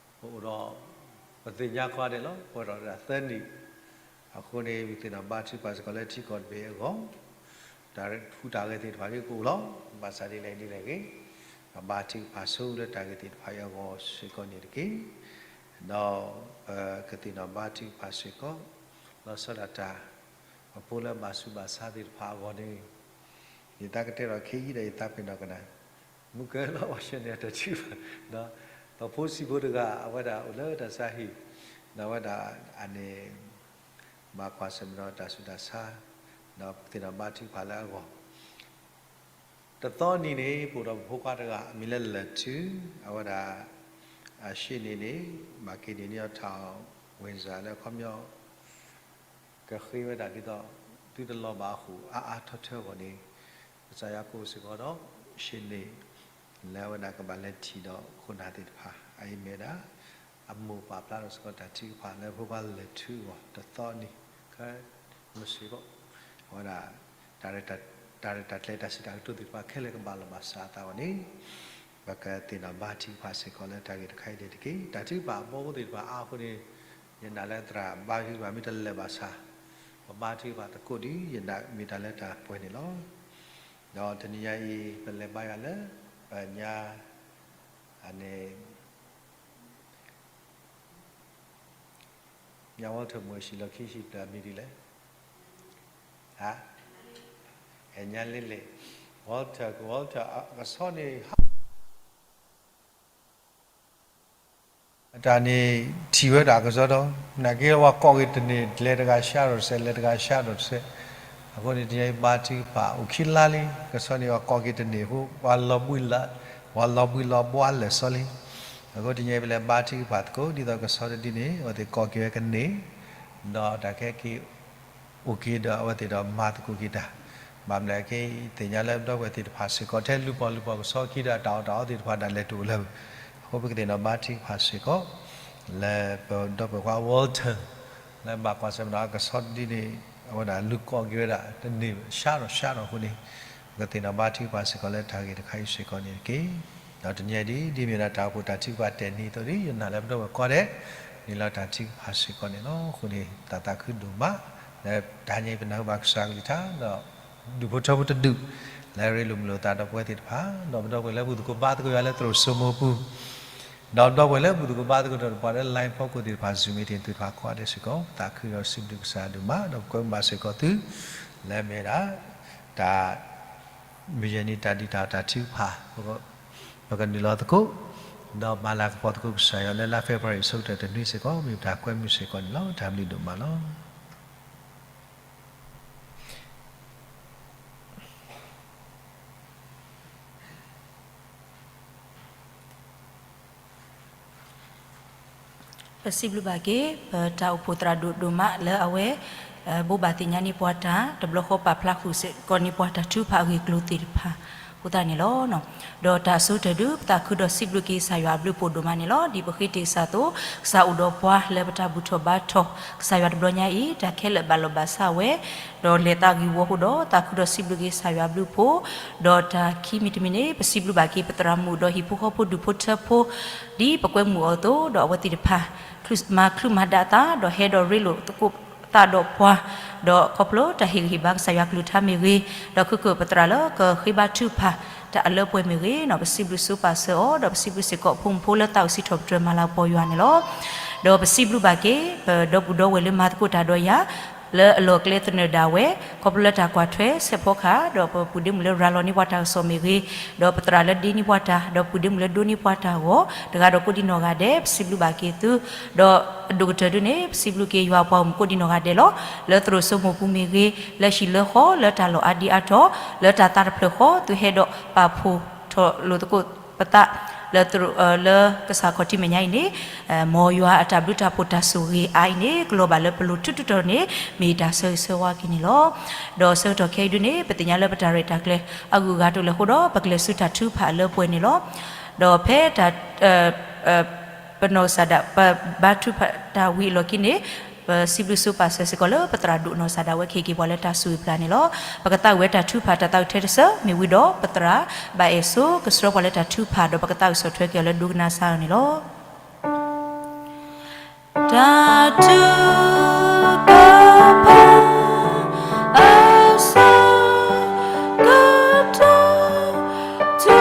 ထီၣ်ဒၣ်သၢနံၣ်, အဃိန့ၣ် ပသ့ၣ်နီၣ်ဘါထုကဖၣ်စ့ၢ်ကီးလၢထံကီၢ်တဘ့ၣ်အဂီၢ်, တၢ်ဟူးတၢ်ဂဲၤသ့ၣ်တဖၣ်ကအိၣ်လီၤ. ဘၣ်ဆၣ်ဒ်လဲၣ်ဒ်လဲၣ်ဂ့ၤ, ပဘါထုကဖၣ်ဆိလၢတၢ်ဂ့ၢ်သ့ၣ်တဖၣ်အံၤအဂီၢ်စ့ၢ်ကီးန့ၣ်တက့ၢ်. ဒီးပကသ့ၣ်နီၣ်ဘါထုကဖၣ်စ့ၢ်ကီး လီၤဆီဒၣ်တၢ် ပဖိလၢအဘၣ်ဆူးဘၣ်ဆါသ့ၣ်တဖၣ်အဂီၢ်န့ၣ်, ယသးကတဲထီၣ်ခ့ယံာ်ဒီးယသးပ့ၤနီၣ်ကနၣ်, မုၢ်ကလီၤဘၣ်ဆၢန့ၣ်တၢ်ထုကဖၣ်, ပဖိဆံးဖိတဂၤ အဝဲဒၣ်အိၣ်လၢတၢ်ဆါဟံၣ်, ဒီးအဝဲဒၣ်အန့ၣ် ဘၣ်ကွၢ်ဆၢၣ်မဲာ်ဒီးတၢ်ဆူးတၢ်ဆါ, ဒီးပကသ့ၣ်နီၣ်ဘါထုကဖၣ်လၢအဂီၢ် တသီနံၤန့ၣ် ပအိၣ်ဒီးပဖိခွါတဂၤ အမံၤလၢလၢၢ်ထု, အဝဲဒၣ် အရှေ့နေန့ၣ် ဘၣ်က့ၤန့ၢ်န့ၢ်အီၤထၣ် Windsor လၢအခီပညီ ကဃ့ဝဲဒၣ်ဒ်သိး သုတလီၤဘၣ်အဃိ အါအါထီထီအဂီၢ်န့ၣ် ကစၢ်ယွၤကအိၣ်စ့ၢ်ကီးဒီး ရှေ့နေ လၢအဝဲဒၣ်ကဘၣ်လဲၤထံၣ်ဒီးခိၣ်နၢ်သ့ၣ်တဖၣ် အအံၤမ့ၢ်ဝဲဒၣ် အမိၢ်ပာ်ဖျါထီၣ်စ့ၢ်ကီးတၢ်ထုကဖၣ်လၢဖိခွါလၢၢ်ထုအဂီၢ် တသီနံၤ ခဲမုၢ်ဆ့ၣ်ဘီ အဝဲဒၣ် တၢ်ရဲၣ်တၢ်ကျဲၤတၢ်စံးတၢ်ကတိၤသ့ၣ်တဖၣ်ခဲလၢာ်ကဘၣ်လီၤဘၣ်စးအသးအဂီၢ်န့ၣ် ပကသ့ၣ်နီၣ်ဘါထုကဖၣ်စ့ၢ်ကီးလၢတၢ်ဂ့ၢ်တခါအံၤန့ၣ်တက့ၢ်. တၢ်ထုကဖၣ်အဘီအမုၢ်သ့ၣ်တဖၣ်အါအဃိန့ၣ် ယနာ်လၢသရၣ်ဘါထုကဖၣ်မ့ၢ်တလဲၤဘၣ်ဆၣ် ပဘါထုကဖၣ်သကိးဒီး ယနာ်မ့ၢ်တၢ်လၢတၢ်ပှဲၤန့ၣ်လီၤ. ဒီးတနံၤညါအံၤ ပလဲၤဘါယွၤလၢ ပညါ အန့ၣ် ညါ Walter မုၢ်ဟံၣ်လီၢ်ခံဟံၣ်ဖျၢၣ်အမံၤဒ်လဲၣ်, ဟါ, အဲၣ်ညါလ့လ့ၣ်, Walter, Walter ကဆီန့ၣ် ဟါ အတၢ်န့ၣ် ထံၣ်ဝဲဒၣ်ကစီဒီး နာ်က့ပှၤကိးက့ၤတန့ၢ် လဲၤတဂၤဆှးဒီးတစဲး လဲၤတဂၤဆှးဒီးတစဲး, အဃိန့ၣ် တနံၤညါအံၤဘါထုကဖၣ်အိၣ်ခံလါလံ ကဆီန့ၣ် ပှၤကိးက့ၤတန့ၢ်အဃိ ပှၤလီၤဘှံးလီၤ, ပှၤလီၤဘှံးလီၤဘှါလၢာ်စီလံ. အဃိတနံၤညါအံၤ ပလဲၤဘါထုကဖၣ်သကိး ဒ်သိးကဆီတဒုန့ၣ် အဝဲသ့ၣ်ကိးက့ၤဝဲကန့ၢ် ဒီးတၢ်ခဲက့ၤ အိၣ်က့ၤဒီးအဝဲသ့ၣ်ဒီးမၤသကိးက့ၤတၢ်, ဘၣ်မနုၤက့ သ့ၣ်ညါလၢပဒီပုၢ်ဝဲၢ်သ့ၣ်တဖၣ်စ့ၢ်ကီး ထဲလူၤပိာ်လူၤပိာ်ကဆီခံဒီးတၢ်အီၣ်တၢ်အီသ့ၣ်တဖၣ်ဒၣ်လဲာ်တအိၣ်လၢၤ, အဃိပကသ့ၣ်နီၣ်ဘါထုကဖၣ်စ့ၢ်ကီး, လၢပဒီပုၢ်ဝဲၢ်ခွါ Walter လၢဘၣ်ကွၢ်ဆၢၣ်မဲာ်ဒီးအကဆှီဒ်န့ၣ် အဝဲဒၣ်လူၤကိးက့ၤဝဲဒၣ်တန့ၢ် ရှါဒီးရှါဒီးအဃိန့ၣ် ပကသ့ၣ်နီၣ်ဘါထုကဖၣ်စ့ၢ်ကီးလၢတၢ်ဂ့ၢ်တခါအံၤစ့ၢ်ကီးန့ၣ်တက့ၢ်. ဒီးတနံၤအံၤဒ် ဒ်မ့ၢ်ဒၣ်တၢ်အိၣ်ဖှိၣ်တၢ်ထုကဖၣ်တဲာ်နံၤအသိးဒီး ယနာ်လၢပဒီပုၢ်ဝဲၢ်ကိးဂၤဒဲး န့ၢ်လီၤတၢ်ထုကဖၣ်စ့ၢ်ကီးန့ၣ်လီၤ. အဃိန့ၣ် သးသးခုဒိၣ်မး လၢတဟါညါအံၤပနၢ်ဟူဘၣ်ကစၢ်အကလုၢ်ကထါ ဒီးဒူၣ်ဖိထၢဖိတဒူၣ် လၢအရ့လိာ်မုာ်လိာ်သးဒီးပဝဲသ့ၣ်တဖၣ် ဒီးပဒီပုၢ်ဝဲၢ်လၢဘူၣ်သကိးဘါသကိးယွၤလၢသရိာ်စိမိၢ်ပူၤ ဒီးပဒီပုၢ်ဝဲၢ်လၢဘူၣ်သကိးဘါသကိးဒီးပှၤလၢ line ဖီခိၣ်သ့ၣ်တဖၣ် Zoom meeting သ့ၣ်တဖၣ်ကိးဂၤဒဲးစ့ၢ်ကီး ပသးခုဒီးစံးဘျုးကစၢ်ဒိၣ်မး ဒီးပကွဲမုာ်ဘၣ်စ့ၢ်ကီးသု လၢအမ့ၢ်ဝဲဒၣ် တၢ် မုၢ်ယဲၢ်နံၤတၢ်ဒုးတၢ်အီၣ်တၢ်ထုကဖၣ် ပကနုာ်လီၤသကိး ဒီးမၤလၤကပီၤသကိးကစၢ်ယွၤလၢလါ February အဆိကတၢၢ်တနွံစ့ၢ်ကီး မ့ၢ်ပတၢ်ကွဲမုာ်စ့ၢ်ကီးန့ၣ်လီၤ. တၢ်ဘျုးဒိၣ်မးလီၤ. ပစံးဘျုးဘၣ်က့ၤ ပတၢ်အိၣ်ဖှိၣ်သရၣ်ဒိၣ်ဒိၣ်မးလၢအဝဲ ဘိးဘၣ်သ့ၣ်ညါန့ၢ်ပှၤတၢ် တဘျီဃီပာ်ဖျါဃုာ်စ့ၢ်ကီးန့ၢ်ပှၤတၢ်ထုကဖၣ်အဂ့ၢ်အကျိၤသ့ၣ်တဖၣ် အဃိသတးန့ၣ်လီၤ. ဒီးတၢ်အဆိကတၢၢ်ဒုး ပသးခုဒီးစံးဘျုးက့ၤကစၢ်ယွၤအဘျုးအဖှိၣ်ဒိၣ်မးန့ၣ်လီၤ. ဒ်ပဃ့တ့ၢ်ကစၢ်အသိး ကစၢ်အိၣ်ဒီးပှၤလၢပတၢ်ဘူၣ်ထီၣ်ဘါထီၣ် ကစၢ်ယွၤတဘျီညါအံၤ တၢ်ခဲလၢာ်ဘၣ်လီၤဘၣ်ဆၣ်ဝဲ ဒီးလဲၤသးဂ့ၢ်ဝီအဃိဒီး သးခုဒီးစံးဘျုးက့ၤကစၢ်ယွၤအဘျုးအဖှိၣ်, ဒီးတၢ်ခံမံၤတမံၤန့ၣ် ပစံးဘျုးဘၣ်က့ၤပသရၣ်မုၣ်ဒီးဟံၣ်ဖိဃီဖိဒူၣ်ဖိထၢဖိ ဒ်ပကွဲမုာ်အီၤအသိး ဒီးအဝဲသ့ၣ်တဖၣ် မၤချုးမၤဒါအသး ဒီးဟဲဒီးရ့လိာ်သကိးသးဒီးပှၤ, ဒီးခီဖျိတၢ်ဟ့ၣ်ဂံၢ်ဟ့ၣ်ဘါကစၢ်ယွၤကလုၢ်ကထါမ့ၢ်ဂ့ၤ, ဒီးခဲကိာ်ပသရၣ်လၢကဃ့ဘါထုကဖၣ်တၢ်အလၢပှဲၤမ့ၢ်ဂ့ၤန့ၣ် ပစံးဘျုးဆိပာ်စၢၤအီၤ ဒီးပစံးဘျုးစ့ၢ်ကီးအဖိမုၣ်ဖိလၢသးအိၣ်စံးထီၣ်ပတြၢၤမၤလၤကပီၤယွၤန့ၣ်လီၤ. ဒီးပစံးဘျုးဘၣ်က့ၤ ပဒီပုၢ်ဒီဝဲၢ်လၢမၤသကိးတၢ်ဒီးယၤ လၢအလီၢ်အကျဲသနၢၣ်ဒၣ်ဝဲ ခီဖျိလၢတၢ်ကွၢ်ထွဲစဲးဖီကဟၣ် ဒီးပပုၢ်ဒ့မုၣ်လၢရၤလီၤန့ၢ်ပှၤတၢ်ကစီၣ်မ့ၢ်ဂ့ၤ, ဒီးပသရၣ်လၢဒ့န့ၢ်ပှၤတၢ် ဒီးပုၢ်ဒ့မုၣ်လၢဒိးန့ၢ်ပှၤတၢ်အဂီၢ် တဂၤဒီးကိးဒံနီၢ်ဂၤဒဲး ပစံးဘျုးဘၣ်က့ၤသု, ဒီးအဒိၣ်ကတၢၢ်ဒုန့ၣ် ပစံးဘျုးက့ၤယွၤအပှၤဂီၢ်မုၢ်ကိးဒံနီၢ်ဂၤဒဲးလီၤ. လၢသရိာ်စိမိၢ်ပူၤမ့ၢ်ဂ့ၤ, လၢဟံၣ်လၢဃီ လၢတၢ်လီၢ်အါဒံအါတီၤ လၢတၢ်သးတဖျၢၣ်ဃီ သုဟဲဒီးပာ်ဖှိၣ်ထီၣ်လိာ်သကိးပသး လၢ လၢကစၢ်ခီၣ်ထံးမဲာ်ညါအံၤန့ၣ် မ်ယွၤအတၢ်ဘျုးတၢ်ဖှိၣ်တၢ်ဆိၣ်ဂ့ၤအါအံၤန့ၣ် ကလီၤဘၣ်လၢပလိၤတုၤတတီၤန့ၣ် မ့ၢ်တၢ်ဆၢဂ့ၤဆၢဝါက့ၤန့ၣ်လီၤ. ဒီးဆၢကတီၢ်ခဲအံၤဒုန့ၣ် ပသ့ၣ်ညါလၢပတၢ်ရဲၣ်တၢ်ကျဲၤအဂုၤအဂၤတအိၣ်လၢၤအဃိဒီး ပကလဲၤဆူတၢ်ထုကဖၣ်အလၢပှဲၤန့ၣ်လီၤ. ဒီးဖဲတၢ် ပနီၢ်ကစၢ်ဒၣ် ပဘါထုကဖၣ်တၢ်ဝံၤအလီၢ်ခံန့ၣ် ပစံးဘျုးဆိပာ်စၢၤစ့ၢ်ကီးလၢပသရၣ်ဒိၣ်နီၢ်ကစၢ်ဒၣ်ဝဲ ကဟ့ၣ်က့ၤပှၤလၢတၢ်ဆိၣ်ဂ့ၤပျၢ်န့ၣ်လီၤ. ပကသးဝံၣ်ဝဲတၢ်ထုကဖၣ်တၢ်သးဝံၣ်ထဲတစၢ မ့ၢ်ဝံၤဒီးပသရၣ် ဘၣ်အဲၣ်စိ ကဆှၢပှၤလၢတၢ်ထုကဖၣ် ဒီးပကသးဝံၣ်ဆီၣ်ထွဲက့ၤအီၤလၢဒိကနၣ်စၢ်အီၤန့ၣ်လီၤ. တၢ်ထုကဖၣ် အဆၢကတီၢ် ထုကဖ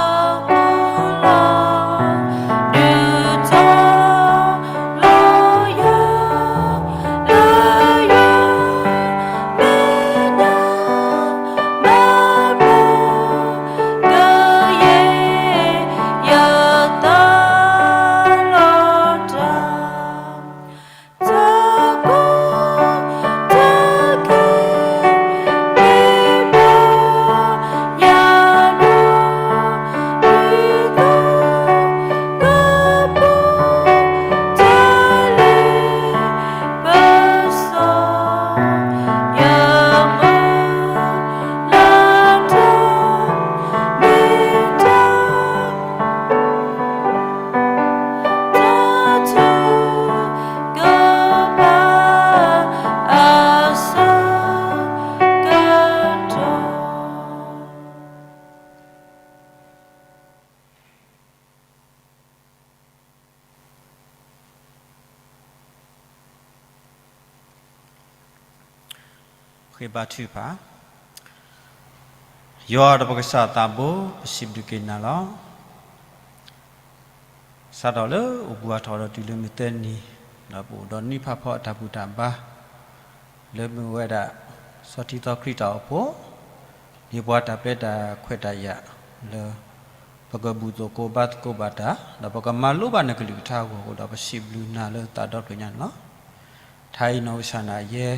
ၣ် ကွံာ်ယၤ လၢဟီၣ်ခိၣ်လီၤ ဒုးတီၤလီၤယၤ လၢယွၤ မဲာ်ညါ မၤဘျါ ကယဲၢ် ယသးလီၤတၢ် တၢ်ကိၢ်တၢ်ဂီၤ မ့ၢ်ဘၣ်ယၤဒီး ဒ်သိးကပူၤ တၢ်လၢပစီၤ ယမုၢ်လၢ်တၢ် မ့ၢ်တၢ် တၢ်ထုကဖၣ် အဆၢကတီၢ် ဃ့ဘါထုကဖၣ်, ယွၤဒီးပကစၢ်သးဘိ ပစံးဘျုးက့ၤနၤလီၤ. စးထီၣ်လၢအိၣ်ဘူးအါထီၣ်ဒီးတုၤလၢမုၢ်သၢနံၤ, ဒီးပအိၣ်ဒီးနံၣ်ဖးဖီအတၢ်ဘူၣ်တၢ်ဘါ, လၢမ့ၢ်ဝဲဒၣ် စီၤထံသီခရံာ်တၢ်အိၣ်ဖှိၣ်, န့ၢ်ပှၤတၢ်ပျဲတၢ်ခွဲးတၢ်ယာ်လၢ ပကဘူၣ်သကိးဘါသကိးဘၣ်တၢ်, ဒီးပကမၤလိဘၣ်နကလုၢ်ကထါအဂီၢ်အဃိဒီး ပစံးဘျုးနၤလၢသးဒီဖျၢၣ်ညါန့ၣ်လီၤ. ထါအံၤနီၢ်ကစၢ်နာ်ယဲ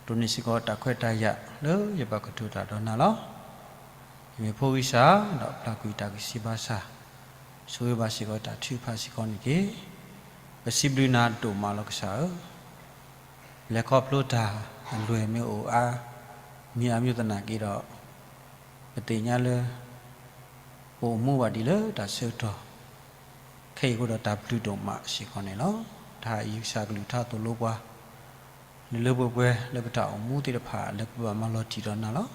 ဒိးန့ၢ်စ့ၢ်ကီးတၢ်ခွဲးတၢ်ယာ်လၢယဘၣ်ကတိၤတၢ်ဒီးနၤလီၤ. ယမ့ၢ်ဖိဂံၢ်စၢ် ဒီးပျၢ်ကွံာ်တၢ်ဂံၢ်စၢ်ဘါစၢ်, ဆိၣ်ဂ့ၤဘၣ်စ့ၢ်ကီးတၢ်ထုကဖၣ်စ့ၢ်ကီးန့ၣ်တက့ၢ်. ပစံးဘျုးနၤဒိၣ်မးလီၤကစၢ်ဧၢ, လဲၤခီဖျိတၢ်အလွဲၢ်မ့ၢ်အိၣ်အါ မံၤအါမံၤသနာ်က့ဒီး ပသ့ၣ်ညါလၢ ပအိၣ်မူဘၣ်ဒ်လၢတၢ်ဆၢကတီၢ် ခဲအံၤအဃိဒီးတၢ်ဘျုးဒိၣ်မးစ့ၢ်ကီးန့ၣ်လီၤ. တၢ်အံၤကစၢ်ကလုၢ်ကထါသိၣ်လိပှၤ လၢလၢပှဲၤပှဲၤလၢပတၢ်အိၣ်မူသ့ၣ်တဖၣ်လၢပဘၣ်မၤလီၤတံၢ်ဒီးနၤလီၤ.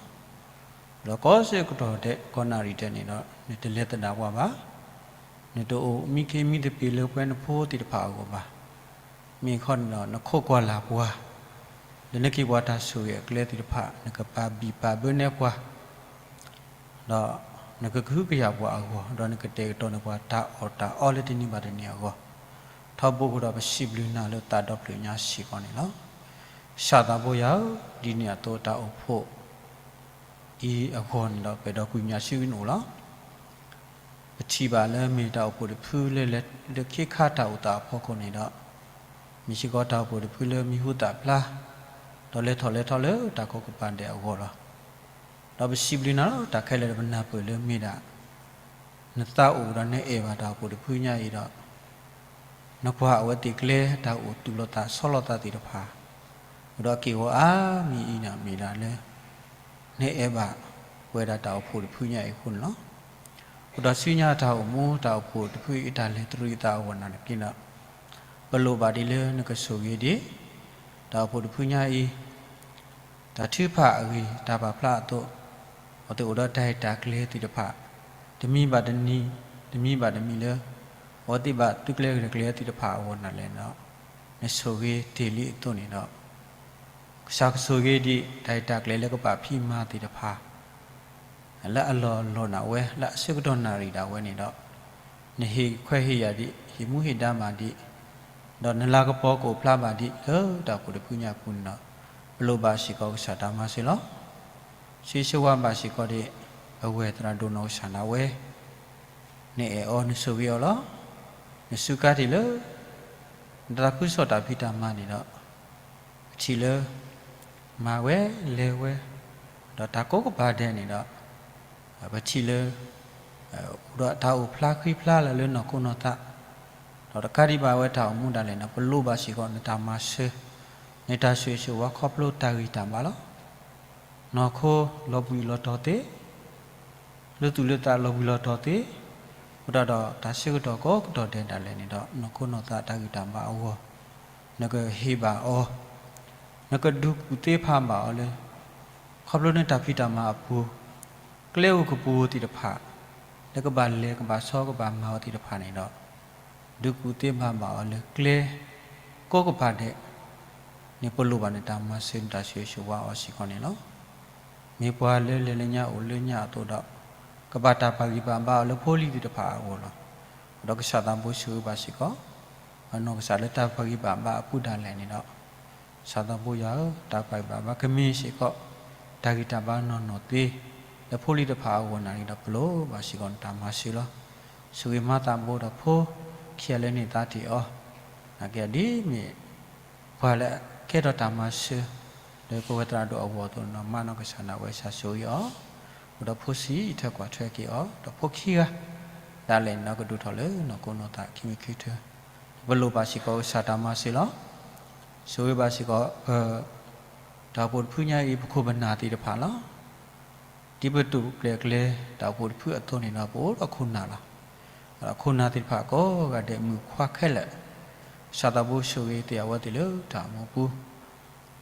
ဒီးကိးဆၢကတီၢ်ဒဲးကိးနၣ်ရံၣ်ဒဲးန့ၣ်ဒီး နတလဲၤသဒၣ်ပှၤဘၣ်. နတအိၣ်မံခ့မံသပ့ၤလၢပှဲၤနဖိသ့ၣ်တဖၣ်အဂီၢ်ဘၣ်. မ့ၢ်ခီန့ၣ်ဒီး နခိးကွၢ်လၢ်ပှၤ လၢနက့ၤပှၤတၢ်ဆိၣ်ဂ့ၤအကျဲသ့ၣ်တဖၣ် နကပာ်ဘံၣ်ပာ်ဘၢနဲပှၤ ဒီးနကကဟုကယာ်ပှၤအဂီၢ် ဒီးနကတဲာ်ကတီၤန့ၢ်ပှၤတၢ်အီၣ်တၢ်အီလၢတနံၤဘၣ်တနံၤအဂီၢ်, ထီဘိကဒီးပစံးဘျုးနၤလၢသးဒီဖျၢၣ်ညါစ့ၢ်ကီးန့ၣ်လီၤ. ကစၢ်သးဘိယွၤဧၢ, ဒ်န့ၣ်အသိးတၢ်အိၣ်ဖှိၣ်အံၤအဂီၢ်န့ၣ်ဒီး ပအဲၣ်ဒိးကွံာ်ညၣ်ဆူနအိၣ်လီၤ. ပထံၣ်ဘၣ်လၢမ့ၢ်တၢ်အိၣ်ဖှိၣ်တဖုလၢလဲၤလၢခ့ခါတၢ်အိၣ်သးအဖီခိၣ်န့ၣ်ဒီး မ့ၢ်စ့ၢ်ကီးတၢ်အိၣ်ဖှိၣ်တဖုလၢမံၤဟူသၣ်ဖျါ ဒီးလဲၤထီၣ်လဲၤထီလၢတၢ်ကိးကပၤဒဲးအဂီၢ်လီၤ. ဒီးပစံးဘျုးနၤလီၤ. တၢ်ခဲလၢာ်ဒီးပနၢ်ပၢၢ်လၢမ့ၢ်ဒၣ် နသးအိၣ်ဒီးနအဲၣ်ဘၣ်တၢ်အိၣ်ဖှိၣ်တဖုညါအံၤဒီး နကွၢ်အဝဲသ့ၣ်ကျဲတၢ်အိၣ်သူၣ်လီၤသးဆီလီၤသးသ့ၣ်တဖၣ်, အိၣ်ဒီးအက့ၢ်အဂီၤအါမံၤအံၤန့ၣ် မ့ၢ်ဒၣ်လၢ နအဲၣ်ဘၣ်ပဝဲဒၣ်တၢ်အိၣ်ဖှိၣ်တဖုညါအံၤအဃိန့ၣ်လီၤ. အိၣ်ဒီးဆူညါတၢ်အိၣ်မူ တၢ်အိၣ်ဖှိၣ်တဖုအံၤတၢ်လဲၤတရံးအသးအဂီၢ်နၤတက့ၢ်ဒီး ပလိၣ်ဘၣ်ဒ်လၢနကဆိၣ်ဂ့ၤဒံး တၢ်အိၣ်ဖှိၣ်တဖုညါအံၤ တၢ်ထုကဖၣ်အဂ့ၢ်တၢ်ပာ်ဖျါအသိး, အဝဲသ့ၣ်အိၣ်ဒီးတၢ်ရဲၣ်တၢ်ကျဲၤသ့ၣ်တဖၣ် တမံၤဘၣ်တမံၤ, တမံၤဘၣ်တမံၤလၢ အဝဲသ့ၣ်ဘၣ်သုးကျဲၤဂဲၤကျဲၤသ့ၣ်တဖၣ်အဂီၢ်နၤလဲၣ်ဒီး နဆိၣ်ဂ့ၤတ့ၢ်လံအသိးန့ၣ်ဒီး ကစၢ်ကဆိၣ်ဂ့ၤဒံး တၢ်ရဲၣ်တၢ်ကျဲၤလၢကဘၣ်ဖံးမၤသ့ၣ်တဖၣ် လၢအလီၢ်လီၢ်နၤဝဲ လၢအဆၢကတီၢ်နၣ်ရံၣ်ဒၣ်ဝဲန့ၣ်ဒီး နဟ့ၣ်ခွဲးဟ့ၣ်ယာ်ဒံး ဟ့ၣ်မူဟ့ၣ်ဒါမၤဒံး, ဒီးနလၤကပီၤကအိၣ်ဖျါဘၣ်ဒံး လၢတၢ်အိၣ်ဖှိၣ်တဖုညါအပူၤန့ၣ်ဒီး ပလိၣ်ဘၣ်စ့ၢ်ကီးကစၢ်တၢ်မၤစၢၤလီၤ. ဆၢဂ့ၤဆၢဝါဘၣ်စ့ၢ်ကီးဒံး ပဝဲသရၣ်ဒိၣ်နီၢ်ကစၢ်ဒၣ်ဝဲ နအဲၣ်အီၤ နဆိၣ်ဂ့ၤအီၤလီၤ. နစူးကါတ့ၢ်လၢ နတၢ်သးခုကစီၣ်တၢ်ဖံးတၢ်မၤန့ၣ်ဒီး ပထံၣ်လၢ မၤဝဲလဲၤဝဲ ဒီးတၢ်ကိးကပၤဒဲးန့ၣ်ဒီး ပထံၣ်လၢ အိၣ်ဒီးတၢ်အိၣ်ဖျါဃံဖျါလၢလၢနီၢ်ခိနီၢ်သး, ဒီးတကးဒံးဘၣ်ဝဲတၢ်အိၣ်မူဒၣ်လဲာ်န့ၣ် ပလိၣ်ဘၣ်စ့ၢ်ကီးနတၢ်မၤစၢၤ, နတၢ်ဆိၣ်ဂ့ၤဆိၣ်ဝါခီဖျိတၢ်ဂံၢ်တၢ်ဘါလီၤ. နီၢ်ခိလီၤဘှံးလီၤတီၤသ့, လၢသူၣ်လၢသးလီၤဘှံးလီၤတီၤသ့, အဃိသတးဒီးတၢ်ဆၢကတီၢ်ကိးကတီၢ်ဒဲးဒၣ်လဲာ်န့ၣ်ဒီး နီၢ်ခိနီၢ်သးတၢ်ဂံၢ်တၢ်ဘါအဂီၢ် နကဟ့ၣ်ဘၣ်အီၤ, နကဒုးကူၣ်သ့ဖးဘၣ်အီၤလၢ ခီဖျိနတၢ်ဖံးတၢ်မၤအပူၤ, ကျဲဧိၤကပူၤသ့ၣ်တဖၣ် လၢကဘၣ်လဲၤကဘၣ်ဆီကဘၣ်မၤအီၤသ့ၣ်တဖၣ်န့ၣ်ဒီး ဒုးကူၣ်သ့ဖးဘၣ်အီၤလၢကျဲ ကိးကပၤဒဲး န့ၣ်ပလိၣ်ဘၣ်နတၢ်မၤစၢၤ နတၢ်ဆိၣ်ဂ့ၤဆိၣ်ဝါအီၤစ့ၢ်ကီးန့ၣ်လီၤ. မ့ၢ်ပှၤလၢလဲၤလၢညါအိၣ်လၢညါအသိးဒီး ကဘၣ်တၢ်ပာ်ဂံၢ်ပာ်ဘါအီၤလၢဖိလံၤသ့ၣ်တဖၣ်အဂီၢ်လီၤ. ဒီးကစၢ်သးဘိဆိၣ်ဂ့ၤဘၣ်စ့ၢ်ကီး အနီၢ်ကစၢ်လၢတၢ်ပာ်ဂံၢ်ပာ်ဘါအပူၤဒၣ်လဲာ်န့ၣ်ဒီး ကစၢ်သးဘိယွၤဧၢ, တၢ်ပာ်ဂံၢ်ပာ်ဘါကမ့ၢ်စ့ၢ်ကီး တၢ်ဂံၢ်တၢ်ဘါနီၢ်နီၢ်သ့ လၢဖိလံၤတဖၣ်အဂီၢ်နၤန့ၣ်ဒီး ပလိၣ်ဘၣ်စ့ၢ်ကီးနတၢ်မၤစၢၤလီၤ. ဆိၣ်ဂ့ၤမၤသးဘိဒီးဖိခံဂၤလၢန့ၢ်သါတ့ၢ်အီၤ, နာ်က့ဒ်မ့ၢ် ပှၤလၢကဲထီၣ်တၢ်မၤစၢၤ လၢပဝဲသရၣ်ဒိၣ်အဂီၢ်အသိးန့ၣ်ဒီး မါနီၢ်ကစၢ်ဒၣ်ဝဲကစၢ်ဆိၣ်ဂ့ၤအီၤ, အိၣ်ဒီးဖိဆံးထွဲကွၢ်ထွဲက့ၤအီၤ, ဒီးဖိခံဂၤ ဒၣ်လဲာ်န့ၣ်ဒီးကဒိၣ်ထီၣ်လၢနီၢ်ခိနီၢ်သးခံမံၤခံထု, ပလိၣ်ဘၣ်စ့ၢ်ကီးကစၢ်တၢ်မၤစၢၤလီၤ. ဆိၣ်ဂ့ၤဘၣ်စ့ၢ်ကီး ပ တၢ်အိၣ်ဖှိၣ်တဖုညါအံၤ ပခိၣ်ပနၢ်သ့ၣ်တဖၣ်လီၤ. ဒ်ပတူၢ်ကျဲၤကျဲ တၢ်အိၣ်ဖှိၣ်တဖုအသိးန့ၣ်ဒီး ပအိၣ်ဒီးခိၣ်နၢ်လီၤ. ဒီးခိၣ်နၢ်သ့ၣ်တဖၣ်ကိးဂၤဒဲး မုၣ်ခွါခဲလၢာ်, ကစၢ်သးဘိဆိၣ်ဂ့ၤသ့ၣ်အဝဲသ့ၣ်လၢတၢ်အိၣ်မူပူၤ,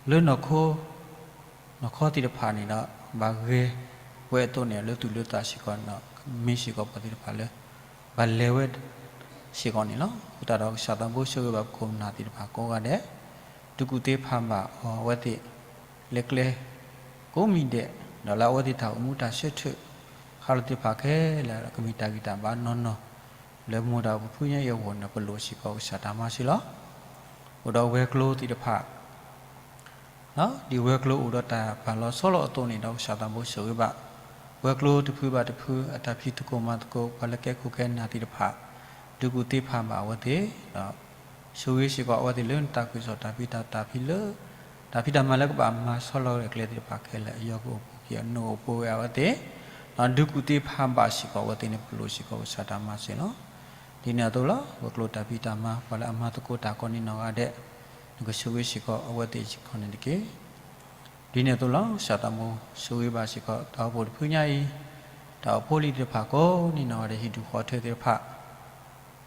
လၢနီၢ်ခိ နီၢ်ခီသ့ၣ်တဖၣ်န့ၣ်ဒီး ဘၣ်ဂဲၤဝဲအသိးန့ၣ် လၢသူၣ်လၢသးစ့ၢ်ကီးန့ၣ်ဒီး မ့ၢ်စ့ၢ်ကီးပှၤသ့ၣ်တဖၣ်လၢ ဘၣ်လဲၤဝဲ စ့ၢ်ကီးန့ၣ်လီၤ. အဃိသတးဒီးကစၢ်သးဘိဆိၣ်ဂ့ၤဘၣ်ပခိၣ်ပနၢ်သ့ၣ်တဖၣ်ကိးဂၤဒဲး, ဒုးကူၣ်သ့ဖးဘၣ်အီၤအဝဲသ့ၣ် လၢကျဲ ကိးမံၤဒဲး, ဒီးလၢအဝဲသ့ၣ်တၢ်အိၣ်မူတၢ်ဆၢထၢၣ် ခးလိာ်သ့ၣ်တဖၣ်ခဲလၢာ် ကမ့ၢ်တၢ်ဂံၢ်တၢ်ဘါနီၢ်နီၢ် လၢမိၢ်ဒီးပဖုညါအံၤအဂီၢ်န့ၣ် ပလိၣ်စ့ၢ်ကီးကစၢ်တၢ်မၤစၢၤလီၤ. အိၣ်ဒီးဝဲၤကျိၤသ့ၣ်တဖၣ် ဒ်ဝဲၤကျိၤအိၣ်ဒီးတၢ်ပာ်လီၤဆီလီၤအသိးန့ၣ်ဒီး ကစၢ်သးဘိဆိၣ်ဂ့ၤဘၣ် ဝဲၤကျိၤတဖုဘၣ်တဖု အတၢ်ဖံးသကိးမၤသကိး ပှၤလၢကဲခိၣ်ကဲနၢ်သ့ၣ်တဖၣ် ဒုးကူၣ်သ့ဖးဘၣ်အဝဲသ့ၣ်, ဒီးဆိၣ်ဂ့ၤစ့ၢ်ကီးအဝဲသ့ၣ်လၢနတၢ်ကစီၣ်တၢ်ဖံးတၢ် တၢ်ဖံးလၢ တၢ်ဖံးတၢ်မၤလၢကဘၣ်မၤဆီလီၤကျဲသ့ၣ်တဖၣ်ခဲလၢာ် အယီၤကအိၣ်ပူၤက့ၤ အနိၣ်အိၣ်ပူၤဝဲအဝဲသ့ၣ်, ဒီးဒုးကူၣ်သ့ဖးဘၣ်စ့ၢ်ကီးအဝဲသ့ၣ်န့ၣ် ပလိၣ်စ့ၢ်ကီးကစၢ်တၢ်မၤစၢၤလီၤ. ဒ်န့ၣ်အသိးလီၤ ဝဲၤကျိၤတၢ်ဖံးတၢ်မၤ ပှၤလၢအမၤသကိးတၢ်ကိးနံၤနီၢ်ဂၤဒဲး နကဆိၣ်ဂ့ၤစ့ၢ်ကီးအဝဲသ့ၣ်စ့ၢ်ကီးန့ၣ်တက့ၢ်. ဒ်န့ၣ်အသိးလီၤ ကစၢ်သးဘိဆိၣ်ဂ့ၤဘၣ်စ့ၢ်ကီး တၢ်အိၣ်ဖှိၣ်တဖုညါအံၤ တၢ်အိၣ်ဖှိၣ်လံၤသ့ၣ်တဖၣ်ကိးနံၤနီၢ်ဂၤဒဲး ဟံၣ်ဒူၣ်ဃီထၢသ့ၣ်တဖၣ်,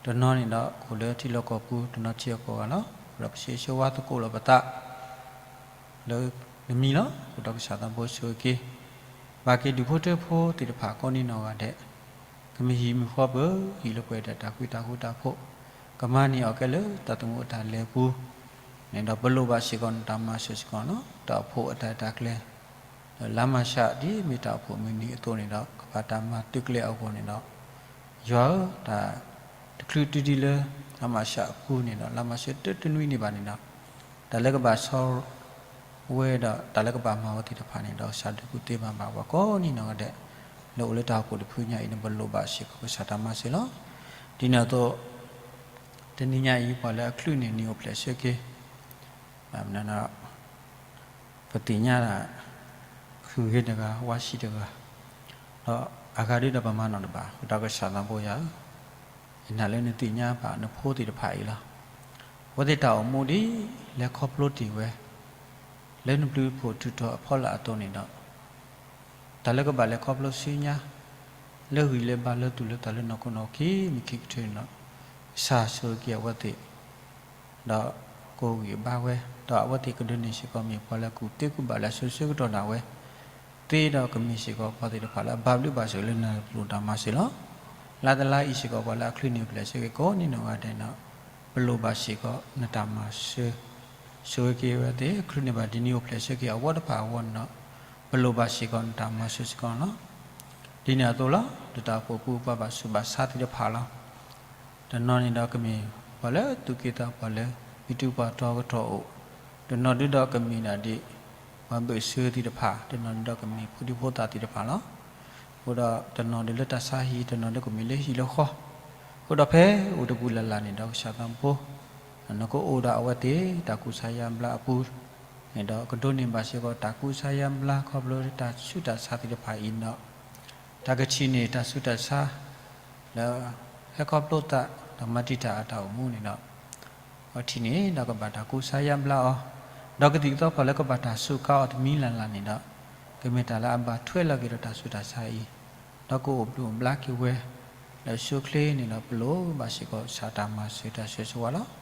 တနီၤန့ၣ်ဒီး အိၣ်လၢထံလီၢ်ကီၢ်ပူၤ, တနီၤထံအကီၢ်ဂၤလီၤ. ဒီးပဆၢဂ့ၤဆၢဝါသကိးလီၤပသး လၢနမံၤလီၤ. အဃိဒီးကစၢ်သးဘိဆိၣ်ဂ့ၤက့ၤ ဘၣ်က့ၤဒူၣ်ဖိထၢဖိသ့ၣ်တဖၣ်ကိးနံၤနီၢ်ဂၤဒဲး, ကမ့ၢ်ဟံၣ်မုၢ်ဃီပၢၤ, ဟံၣ်လၢပှဲၤဒီးတၢ်ဃူတၢ်ဖိးတၢ်ဖှိၣ်, ကမၤန့ၢ်အီၤကဲလၢတၢ်သူၣ်မူအတၢ်လဲၤပူၤန့ၣ်ဒီး ပလိၣ်ဘၣ်စ့ၢ်ကီးနတၢ်မၤစၢၤစ့ၢ်ကီးလီၤ. တၢ်အိၣ်ဖှိၣ်အတၢ်အဲၣ်တၢ်ကျဲ လၢလါမၤရှး ဒ်မ့ၢ်တၢ်အိၣ်ဖှိၣ်မုၢ်နံၤအသိးန့ၣ်ဒီး ကဘၣ်တၢ်မၤသုးကျဲၤအဂီၢ်န့ၣ်ဒီး ယွၤဧၢ, တၢ်တချုးတုၤဒံးလၢ လါမၤရှးအပူၤန့ၣ်ဒီး လါမၤရှးတၢတနွံန့ၣ်ဘၣ်န့ၣ်ဒီး တၢ်လၢကဘၣ်ဆီဝဲဒီး တၢ်လၢကဘၣ်မၤဝဲသ့ၣ်တဖၣ်န့ၣ်ဒီး ကစၢ်ဒုးကူၣ်သ့ဘၣ်ဘၣ်ပှၤကိးနံၤနီၢ်ဂၤဒဲး လၢအိၣ်လၢတၢ်အိၣ်ဖှိၣ်တဖုညါအံၤန့ၣ် ပလိၣ်ဘၣ်စ့ၢ်ကီးကစၢ်တၢ်မၤစၢၤလီၤ. ဒ်န့ၣ်အသိး တနံၤညါအံၤ ပှၤလၢအချုးန့ၣ် နံၤအိၣ်ဖျဲၣ်ဆၢက့ၤ ဘၣ်မနုၤဒီး ပသ့ၣ်ညါဒၣ် ခုၣ်ဂ့ၤတဂၤ ဝါဆံးတဂၤ ဒီးအဂၤဒ်ဒီးပမၤနီၣ်တဘၣ်, အဃိဒီးကစၢ်သးဘိယွၤဧၢ, ယနာ်လၢနသ့ၣ်ညါဘၣ်နဖိသ့ၣ်တဖၣ်အံၤလီၤ. အဝဲသ့ၣ်တၢ်အိၣ်မူဒ်လဲၤခီဖျိတ့ၢ်ဝဲ လၢနဘျုးဖှိၣ်ထူးထီၣ်အဖီလာ်အသိးန့ၣ်ဒီး တၢ်လၢကဘၣ်လဲၤခီဖျိဆူညါ လၢဂံၢ်လၢဘါလၢသူၣ်လၢသးလၢနီၢ်ခိနီၢ်ခံမုၢ်ခံကတၢၢ်န့ၣ်ဒီး ကစၢ်ဆိၣ်ဂ့ၤက့ၤအဝဲသ့ၣ် ဒီးကအိၣ်ဂံၢ်ဘါဝဲ, ဒီးအဝဲသ့ၣ်ကဒိးန့ၢ်စ့ၢ်ကီးမ့ၢ်ပှၤလၢကူၣ်သ့ကူၣ်ဘၣ်လၢအစိၤဆၢကတီၢ်ဒၣ်ဝဲသ့, ဒီးကမ့ၢ်စ့ၢ်ကီးပှၤသ့ၣ်တဖၣ်လၢအဘၣ်ဘျုးဘၣ်ဆိၣ်ဂ့ၤလၢနလိၣ်တၢ်မၤစၢၤလီၤ. လါတလါအံၤစ့ၢ်ကီး ပှၤလၢအချုးန့ၣ်အိၣ်ဖျဲၣ်ဆၢက့ၤကိးနံၤနီၢ်ဂၤဒဲးန့ၣ်ဒီး ပလိၣ်ဘၣ်စ့ၢ်ကီးနတၢ်မၤစၢၤ, ဆိၣ်ဂ့ၤက့ၤဝဲသ့ၣ်, ချုးန့ၢ်ဘၣ်ဒ်န့ၣ်အိၣ်ဖျဲၣ်ဆၢက့ၤအဝဲတဖၣ်အဂီၢ်န့ၣ်ဒီး ပလိၣ်ဘၣ်စ့ၢ်ကီးနတၢ်မၤစၢၤစ့ၢ်ကီးန့ၣ်လီၤ. ဒ်န့ၣ်အသိးလီၤ. လၢတၢ်အိၣ်ဖှိၣ်ပူၤပှၤဘၣ်ဆူးဘၣ်ဆါသ့ၣ်တဖၣ်လီၤ. တနီၤန့ၣ်ဒီးကမ့ၢ်ပှၤလၢသူၣ်က့သးပှၢ်လၢ မ့ၢ်တုၤပှၤတီၤကတီၢ်အိၣ်, တနီၤဒုဒီးကမ့ၢ်ဒၣ်ဒ် ပှၤဘၢၣ်စၢၤသ့ၣ်တဖၣ်, တနီၤဒုဒီးကမ့ၢ်ဖိဒံဖိသၣ်သ့ၣ်တဖၣ်လီၤ. အဃိဒီးတနီၤဒုးလၢတၢ်ဆါဟံၣ်, တနီၤဒုကမ့ၢ်လၢဟံၣ်လၢဃီ, အဃိဒီးဖဲအိၣ်တပူၤလၢ်လၢ်န့ၣ်ဒီး ကစၢ်သးဘိ နကအိၣ်ဒီးအဝဲသ့ၣ် တၢ်ကူစါယါဘျါအပူၤန့ၣ်ဒီး ကဒိးန့ၢ်ဘၣ်စ့ၢ်ကီးတၢ်ကူစါယါဘျါခီဖျိတၢ်ဆူးတၢ်ဆါသ့ၣ်တဖၣ်အံၤန့ၣ်ဒီး တၢ်ကထံၣ်န့ၢ်တၢ်ဆူးတၢ်ဆါ လၢဟဲခီဖျိသး ဒီးမၤတံာ်တာ်အတၢ်အိၣ်မူန့ၣ်ဒီး အထံၣ်န့ၣ်ဒီးကဘၣ်တၢ်ကူစါယါဘျါအီၤ, ဒီးကသံၣ်ကသီပှၤလၢကဘၣ်တၢ်စူးကါအီၤတမံၤလၢ်လၢ်န့ၣ်ဒီး ကမ့ၢ်တၢ်လၢအဘၣ်ထွဲလီၤက့ၤဒီးတၢ်ဆူးတၢ်ဆါအံၤ, ဒီးကအိၣ်ဘျုးအိၣ်ဘျါက့ၤဝဲ လၢအဆိအချ့န့ၣ်ဒီး ပလိၣ်ဘၣ်စ့ၢ်ကီးကစၢ်တၢ်မၤစၢၤတၢ်ဆၢဂ့ၤဆၢဝါလီၤ.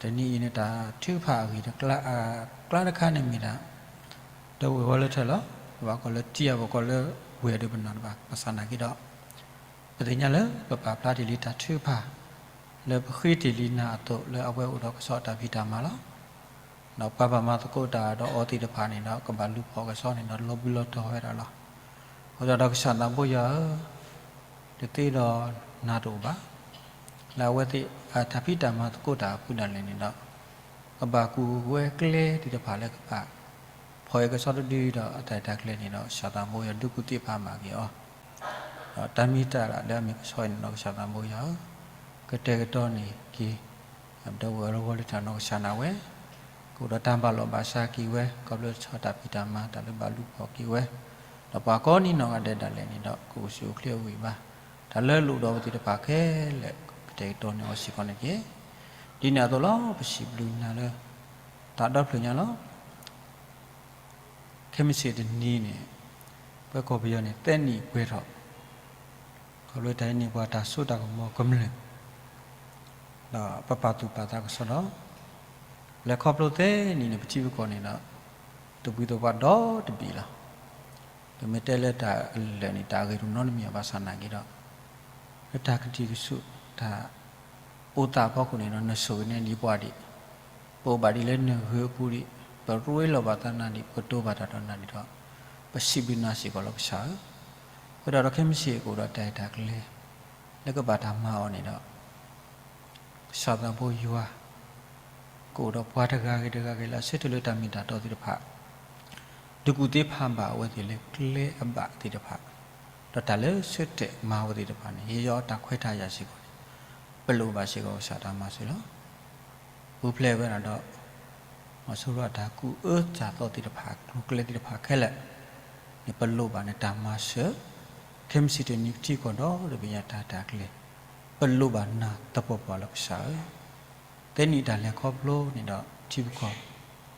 တနံၤအံၤန့ၣ် တၢ်ထုကဖၣ်အဂ့ၢ်တကျါ အကျါတခါန့ၣ်မ့ၢ်ဒၣ် ဒီးဝဲၢ်ဝီလၢထၢၣ်လီၤ. ဘၣ်ကီးလၢတံၢ်အဘၣ်ကီးလၢဝဲၢ်ဒီးပနီၣ်တဘၣ် ဘၣ်ဆၣ်နာ်က့ဒီး ပသ့ၣ်ညါလၢပပာ်ဖျါတ့ၢ်လံတၢ်ထုကဖၣ် လၢပဃ့တ့ၢ်လံနၤအသိး လၢအဝဲအိၣ်ဒီးကစီၣ်တၢ်ဖံးတၢ်မၤလီၤ. ဒီးပှၤဘၣ်မၤသကိးတၢ်ဒီးအီၤသ့ၣ်တဖၣ်န့ၣ်ဒီး ကဘၣ်လူၤပိာ်ကစီၣ်န့ၣ်ဒီး လီၤဘှံးလီၤတီၤဝဲဒၣ်လီၤ. အဃိဒီးကစၢ်သးဘိယွၤဧၢ, တသ့ဒီးနၤတအိၣ်ဘၣ်. လၢအဝဲသ့ၣ်အတၢ်ဖံးတၢ်မၤသကိးတၢ်အပူၤဒၣ်လဲာ်န့ၣ်ဒီး ကဘၣ်ကူးဝဲကျဲသ့ၣ်တဖၣ်လၢကဘၣ် ဖီၣ်အၢကစီဒီတဒုဒီးအတၢ်အဲၣ်တၢ်ကျဲန့ၣ်ဒီး ကစၢ်သးဘိယွၤဒုးကူၣ်သ့ပာ်မၤက့ၤအီၤ, ဒီးတၢ်မ့ၢ်တၢ်လၢအမ့ၢ်ကဆှီအံၤန့ၣ်ဒီး ကစၢ်သးဘိယွၤဧၢ, ကတဲာ်ကတီၤန့ၢ်က့ၤ ဒီးဝဲၢ်လၢဂီၤလၢထၢၣ်နီၢ်ကစၢ်နာ်ဝဲ, ကအိၣ်ဒီးတၢ်ဘၣ်လီၢ်ဘၣ်စးက့ၤဝဲ ခီဖျိကဆီတၢ်ဖံးတၢ်မၤ တၢ်လၢဘၣ်လူၤပိာ်က့ၤဝဲ, ဒီးပှၤကိးနံၤနီၢ်ဂၤဒဲးဒၣ်လဲာ်န့ၣ်ဒီး ကအိၣ်ဆူၣ်အိၣ်ချ့အဂံၢ်ဘါ, တၢ်လၢလိၣ်ဒီးအဝဲသ့ၣ်တဖၣ်ခဲလၢာ် ကတဲာ်ကတီၤန့ၢ်အီၤစ့ၢ်ကီးန့ၣ်တက့ၢ်. ဒ်န့ၣ်အသိးလီၤ ပစံးဘျုးနၤလၢ တၢ်ဒီဖျၢၣ်ညါလီၤ. ခဲမုၢ်ဆ့ၣ်တနံၤန့ၣ် ပဝဲကီၢ်ပယီၤန့ၣ် သၢနံၣ်ပှဲၤထီၣ်, ခီဖျိတၢ်အံၤန့ၣ် ပှၤတၢ်စိတၢ်ကမီၤကမျၢၢ် ဒီးပပာ်သူၣ်ပာ်သးကစီဒီ, လဲၤခီဖျိသၢနံၣ်န့ၣ် ပထံပကီၢ်န့ၣ်ဒီး သဘှံးသပှၢ်ဒီတဘ့ၣ်လီၤ. ပမ့ၢ်တဲလၢတၢ်အလၢာ်န့ၣ် တၢ်အဂ့ၢ်တနီတမံၤဘၣ်ဆၣ်နာ်က့ဒီး လၢတၢ်ကတံၢ်ကဆူၣ် တၢ်အိၣ်သးအဖီခိၣ်န့ၣ်ဒီး နဆိၣ်ဂ့ၤန့ၢ်ဒံးပှၤဒံး, ပအိၣ်ဘၣ်ဒံးလၢနဂ့ၤအပူၤဒံး, ပရ့လိာ်ဘၣ်သးနၤဒံး, ပကတိၤဘၣ်တၢ်ဒီးနၤဒံးဒီး ပစံးဘျုးနၤစ့ၢ်ကီးလီၤကစၢ်ဧၢ. အဃိဒီးခဲမုၢ်ဆ့ၣ်ကအိၣ်ဒီးတၢ်အဲၣ်တၢ်ကျဲ လၢကဘၣ်တၢ်မၤအီၤန့ၣ်ဒီး ကစၢ်သးဘိယွၤ ကအိၣ်ဒီးပှၤတဂၤဂ့ၤတဂၤဂ့ၤလၢအဆၢထၢၣ်လၢတၢ်မ့ၢ်တၢ်တီသ့ၣ်တဖၣ်, ဒုးကူၣ်သ့ဖးဘၣ်အဝဲသ့ၣ်လၢကျဲအဘၣ်သ့ၣ်တဖၣ်, ဒီးတၢ်လၢဆၢတဲာ်မၤဝဲသ့ၣ်တဖၣ်န့ၣ် ယဲယီတၢ်ခွဲးတၢ်ယာ်စ့ၢ်ကီးန့ၣ် ပလိၣ်ဘၣ်စ့ၢ်ကီးကစၢ်တၢ်မၤစၢၤလီၤ. ပူၤဖျဲးဝဲဒၣ်ဒီး မီၤစိရိၤအတၢ်ကူၣ်အၢတၢ်သီသ့ၣ်တဖၣ် ကျိၤကျဲသ့ၣ်တဖၣ်ခဲလၢာ်န့ၣ် ပလိၣ်ဘၣ်နတၢ်မၤစၢၤ, ခဲမုၢ်ဆ့ၣ်တနံၤကထံကီၢ်ဒီတဘ့ၣ်ညါတၢ်တၢ်ကျဲၤ, ပလိၣ်ဘၣ်နၤသပှၢ်ပှၢ်လီၤကစၢ်ဧၢ. သၢနံၣ်တၢ်လဲၤခီဖျိန့ၣ်ဒီးထံ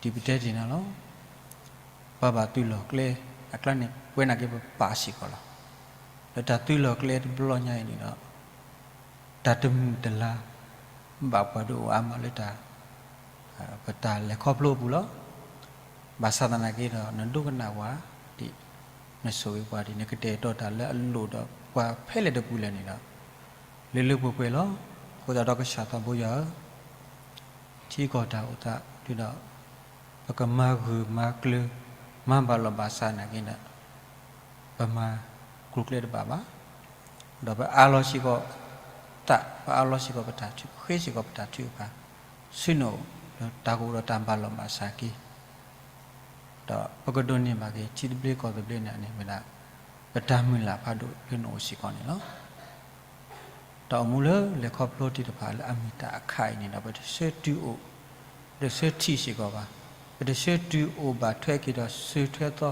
ပကီၢ် ဒ်ပတဲတ့ၢ်နၤလီၤ. ပှၤဘၣ်သုးလီၢ်ကျဲအကျါန့ၣ် ပဝဲနာ်က့ပပာ်စ့ၢ်ကီးလီၤ. လၢတၢ်သုးလီၢ်ကျဲတဘျီညါအံၤန့ၣ်ဒီး တၢ်တမုာ်တလၤ ဘၣ်ပှၤဒုးအိၣ်အါမးလၢတၢ် ပတၢ်လဲၤခီဖျိအပူၤလီၤ. ဘၣ်ဆၣ်သနာ်က့ဒီး နဒိကနၣ်ပှၤဒံး, နဆိၣ်ဂ့ၤပှၤဒံး, နကတဲာ်ကတီၤတၢ်လၢအလိၣ်ဒီးပှၤဖဲလဲၣ်တပူၤလဲၣ်န့ၣ်ဒီး လၢလၢပှဲၤပှဲၤလီၤ. အဃိသတးဒီးကစၢ်သးဘိယွၤဧၢ, ထံကီၢ်တၢ်အိၣ်သးဒ်ဒီး ပကမၤဂၢၢ်မၤကျၢၤ မၤဘၣ်လီၢ်ဘၣ်စးနာ်က့ဒီး ပမၤကျိၤကျဲတဘၣ်ဘၣ်, ဒီးပအးလီၤစ့ၢ်ကီးသး, ပအးလီၤစ့ၢ်ကီးပတၢ်ထုကဖၣ်, ဃ့စ့ၢ်ကီးပတၢ်ထုကဖၣ် ဆူနအိၣ်လၢတၢ်ကအိၣ်ဒီးတၢ်ဘၣ်လီၢ်ဘၣ်စးက့ၤ ဒီးပကဒိးန့ၢ်ဘၣ်က့ၤ ထံသဘျ့ကီၢ်သဘျ့န့ၣ်န့ၣ်မ့ၢ်ဒၣ် ပတၢ်မုၢ်လၢ်ဖးဒိၣ်လၢနအိၣ်စ့ၢ်ကီးန့ၣ်လီၤ. တၢ်အိၣ်မူလၢလဲၤခီဖျိသ့ၣ်တဖၣ်လၢအမ့ၢ်တၢ်အခါအံၤန့ၣ်ဒီး ပတဆၢတုၤအိၣ်, ပတဆၢထံၣ်စ့ၢ်ကီးဘၣ်, ပတဆၢတုၤအိၣ်ဘၣ်ထွဲက့ၤဒီးစၢၤထွဲသီ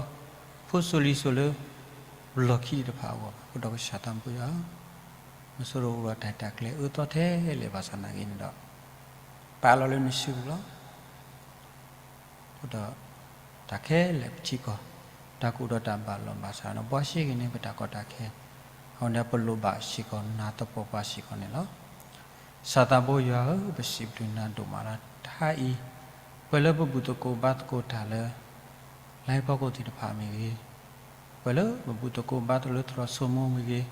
ဖိစိၤလံၤစိၤလၢ လီၢ်ခံသ့ၣ်တဖၣ်အဂီၢ်ဘၣ်. အဃိဒီးကစၢ်သးဘိယွၤဧၢ, မ့ၢ်ဆိရိၤအိၣ်ဒီးတၢ်တၢ်ကျဲၤအၢသီထဲလဲၣ်ဘၣ်ဆၣ်သနာ်က့န့ၣ်ဒီး ပအးလီၤလၢနစုပူၤလီၤ. အဃိဒီး တၢ်ခဲလၢာ်ပထံကီၢ် တၢ်ကအိၣ်ဒီးတၢ်ဘၣ်လီၢ်ဘၣ်စးဒီး ဘှါရှဲက့ၤန့ၢ်ပတၢ်ကီတၢ်ခဲ, အဃိန့ၣ် ပလိၣ်ဘၣ်စ့ၢ်ကီးနၤသပှၢ်ပှၢ်စ့ၢ်ကီးန့ၣ်လီၤ. ကစၢ်သးဘိယွၤဧၢ, ပစံးဘျုးနၤဒိၣ်မးလီၤ. တဟါအံၤ ပှဲၤလၢပဘူၣ်သကိးဘါသကိးတၢ်လၢ လါဟ့ၣ်ဖီခိၣ်သ့ၣ်တဖၣ်မ့ၢ်ဂ့ၤ, ပှဲၤလၢပဘူၣ်သကိးဘါသကိးလၢသရိာ်စိမိၤမ့ၢ်ဂ့ၤ,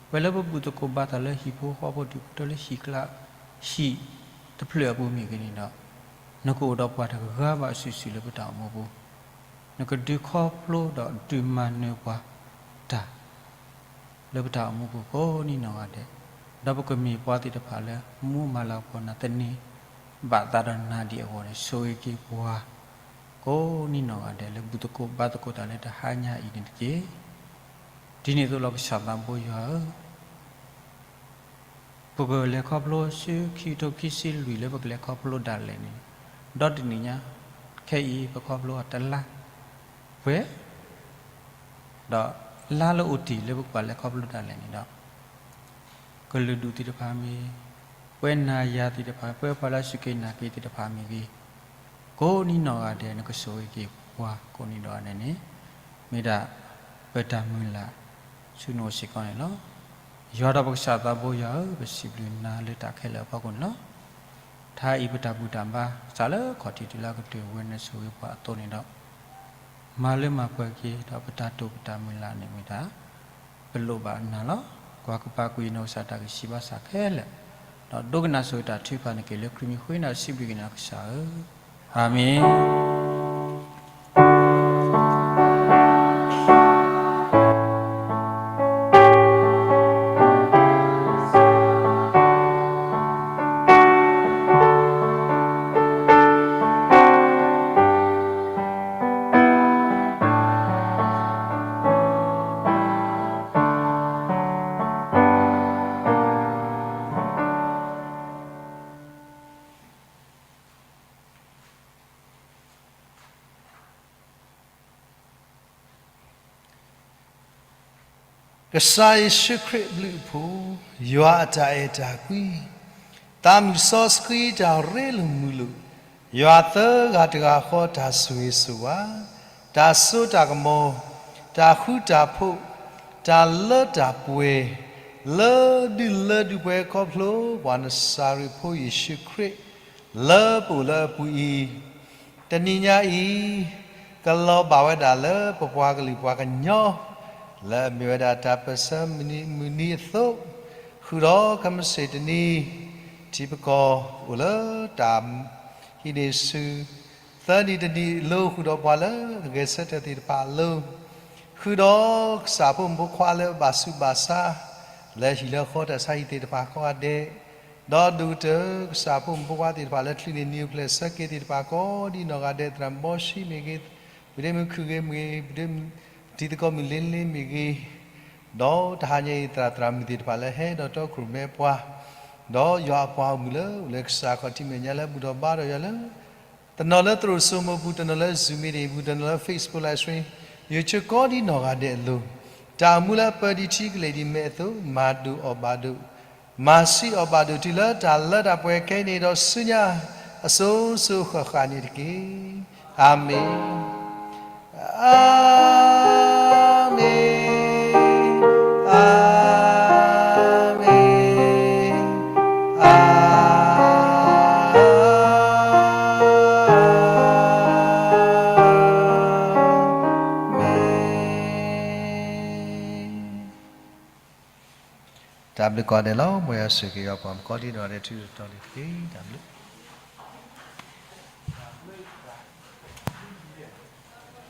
ပှဲၤလၢပဘူၣ်သကိးဘါသကိးလၢဟံၣ်ဖိဃီဖိဒူၣ်ဖိထၢလၢဟံၣ်ကျါ ဟံၣ်တဖျၢၣ်အပူၤမ့ၢ်ဂ့ၤန့ၣ်ဒီး နကအိၣ်ဒီးပှၤတဂၤဘၣ်စုာ်စုာ်လၢပတၢ်အိၣ်မူပူၤ, နကဒုးခီဖျိဒီးဒုးမၤနၢၤပှၤတၢ် လၢပတၢ်အိၣ်မူပူၤကိးနံၤနီၢ်ဂၤဒဲး, ဒီးပကမ့ၢ်ပှၤသ့ၣ်တဖၣ်လၢမူမၤလၤကပီၤနၤသန့ၤဘၣ်သးဒီးနၤဒံးအဂီၢ်န့ၣ် ဆိၣ်ဂ့ၤက့ၤပှၤ ကိးနံၤနီၢ်ဂၤဒဲးလၢဘူၣ်သကိးဘါသကိးတၢ်လၢတဟါညါအံၤန့ၣ်တက့ၢ်. ဒ်န့ၣ်အသိးလီၤကစၢ်သးဘိယွၤဧၢ, ပကလဲၤခီဖျိဆူခံကထိခံဆံလွံၢ်လၢပကလဲၤခီဖျိဒၣ်လဲာ်န့ၣ်, ဒီတနံၣ်ညါ, ခဲအံၤပခီဖျိအီၤတလါပှဲၤ, ဒီးလါလၢအိၣ်တ့ၢ်လၢပကဘၣ်လဲၤခီဖျိဒၣ်လဲာ်န့ၣ်ဒီး ကလုာ်ဒူၣ်သ့ၣ်တဖၣ်မ့ၢ်ဂ့ၤ, ပှၤနၤယၤသ့ၣ်တဖၣ်, ပှၤလၢအစူၢ်က့ၤနာ်က့ၤသ့ၣ်တဖၣ်မ့ၢ်ဂ့ၤ, ကိးနံၤနီၢ်ဂၤဒဲး နကဆိၣ်ဂ့ၤက့ၤပှၤကိးနံၤနီၢ်ဂၤဒဲးန့ၣ် မ့ၢ်ဒၣ်ပတၢ်မုၢ်လၢ် ဆူနအိၣ်စ့ၢ်ကီးန့ၣ်လီၤ. ယွၤဒီးပကစၢ်သးဘိယွၤဧၢ, ပစံးဘျုးနၤလၢတၢ်ခဲလၢာ်အဖီခိၣ်န့ၣ်လီၤ. တဟါအံၤပတၢ်ဘူၣ်တၢ်ဘါ စးလၢခီၣ်ထံးတုၤလၢအကတၢၢ်ဝဲနဆိၣ်ဂ့ၤပှၤအသိးန့ၣ်ဒီး မၤလၢမၤပှဲၤက့ၤဒီးပတၢ်တိာ်ပတၢ်မုၢ်လၢ်န့ၣ်မ့ၢ်ဒၣ် ပလိၣ်ဘၣ်နၤလီၤ. ကွၢ်ကပၤကွံာ်နီၢ်ကစၢ်တၢ်ဂံၢ်စၢ်ဘါစၢ်ခဲလၢာ်, ဒီးဒိကနၣ်ဆိၣ်ဂ့ၤတၢ်ထုကဖၣ်န့ၣ်က့ၤလၢခရံာ်မံၤဃ့နၤစံးဘျုးက့ၤနၤကစၢ်ဧၢ, အၤမ့ၣ်. ကစၢ်ယ့ၣ်ၡူးခရံာ်အဘျုးအဖှိၣ်, ယွၤအတၢ်အဲၣ်တၢ်ကွံ, သးမုၢ်စီဆှံတၢ်ရ့လိာ်မုာ်လိာ်, ယွၤသၢဂၤတဂၤဃီတၢ်ဆိၣ်ဂ့ၤဆိၣ်ဝါ, တၢ်စိတၢ်ကမီၤ, တၢ်ဃူတၢ်ဖိး, တၢ်လၢတၢ်ပှဲၤ, လၢဒုၣ်လၢဒူၣ်ပှဲၤခီဖျိ ပှၤနစၤရ့းဖိယ့ၣ်ၡူးခရံာ် လၢပအိၣ်လၢအပူၤအံၤ, တနံၤညါအံၤ ကလီၤဘၣ်ဝဲဒၣ်လၢပပှၤကလုာ်ပှၤကညီ လၢအမ့ၢ်ဝဲဒၣ်တၢ်ပၢၢ်ဆၢမုၢ်နံၤအသိး, ဃုာ်ဒီးခဲမုၢ်ဆ့ၣ်တနံၤ ထံပကီၢ်အိၣ်လၢတၢ်ဟံးန့ၢ်ဆူၣ်, သၢနံၤတနံၤအလိၤ ဃုာ်ဒီးပှၤလၢအဂဲၤဆၢထၢၣ်သ့ၣ်တဖၣ်အလိၤ, ဃုာ်ဒီးကစၢ်ဖိမုၣ်ဖိခွါလၢအဘၣ်ဆူးဘၣ်ဆါ လၢဟံၣ်လၢဃီတၢ်ဆါဟံၣ်သ့ၣ်တဖၣ်ကိးဂၤဒဲး, ဒီးဒိၣ်ကတၢၢ် ကစၢ်ဖိမုၣ်ဖိခွါသ့ၣ်တဖၣ်လၢချုးန့ၢ်နံၤအိၣ်ဖျဲၣ်ဆၢက့ၤသ့ၣ်တဖၣ်ကိးဒ်နီၢ်ဂၤဒဲး သရၣ်ဘီၣ်ဆံမ့ၢ်ဂ့ၤ, ပဒ့မုၣ်ခုၣ်ဂ့ၤမ့ၢ်ဂ့ၤ, ပဒ့မုၣ်တံၤသကိးမုၣ်လ့လ့မ့ၢ်ဂ့ၤ, ဒီးတဟါညါအံၤ သရၣ်သရၣ်မုၣ်သ့ၣ်တဖၣ်လၢဟဲဒီးတီခိၣ်ရိၣ်မဲပှၤ, ဒီးယွၤအပှၤဂီၢ်မုၢ်လၢအိၣ်လၢကစၢ်ခီၣ်ထံးမဲာ်ညါလၢဘူၣ်ထီၣ်ဘါထီၣ်ယွၤလၢ တနီၤလၢသရိာ်စိမိၤပူၤ, တနီၤလၢ Zoom meeting ပူၤ, တနီၤလၢ Facebook live stream, ယိၤဆိကိးဒ်နီၢ်ဂၤဒဲးအလိၤ, တၢ်အိၣ်မူလၢအပၢဒံးထံကလဲၤဒံးမဲာ်အသိး မၤဒိၣ်အီၣ်ဘၣ်ဒိၣ်, မၤဆံးအီၣ်ဘၣ်ဒိၣ်တုၤလၢတၢ်လၢတၢ်ပှဲၤခဲအံၤန့ၣ်ဒီးဆူညါအစိၤစိၤဃၣ်ဃၣ်န့ၣ်တက့ၢ်. အၤမ့ၣ်, အၤမ့ၣ်, အၤ တၢ်ဘျုးကိးဂၤဒဲးလီၤ. မ်ယွၤဆိၣ်ဂ့ၤက့ၤပှၤကိးဒံနီၢ်ဂၤဒဲး ထူတီလံတက့ၢ်. တၢ်ဘျုး.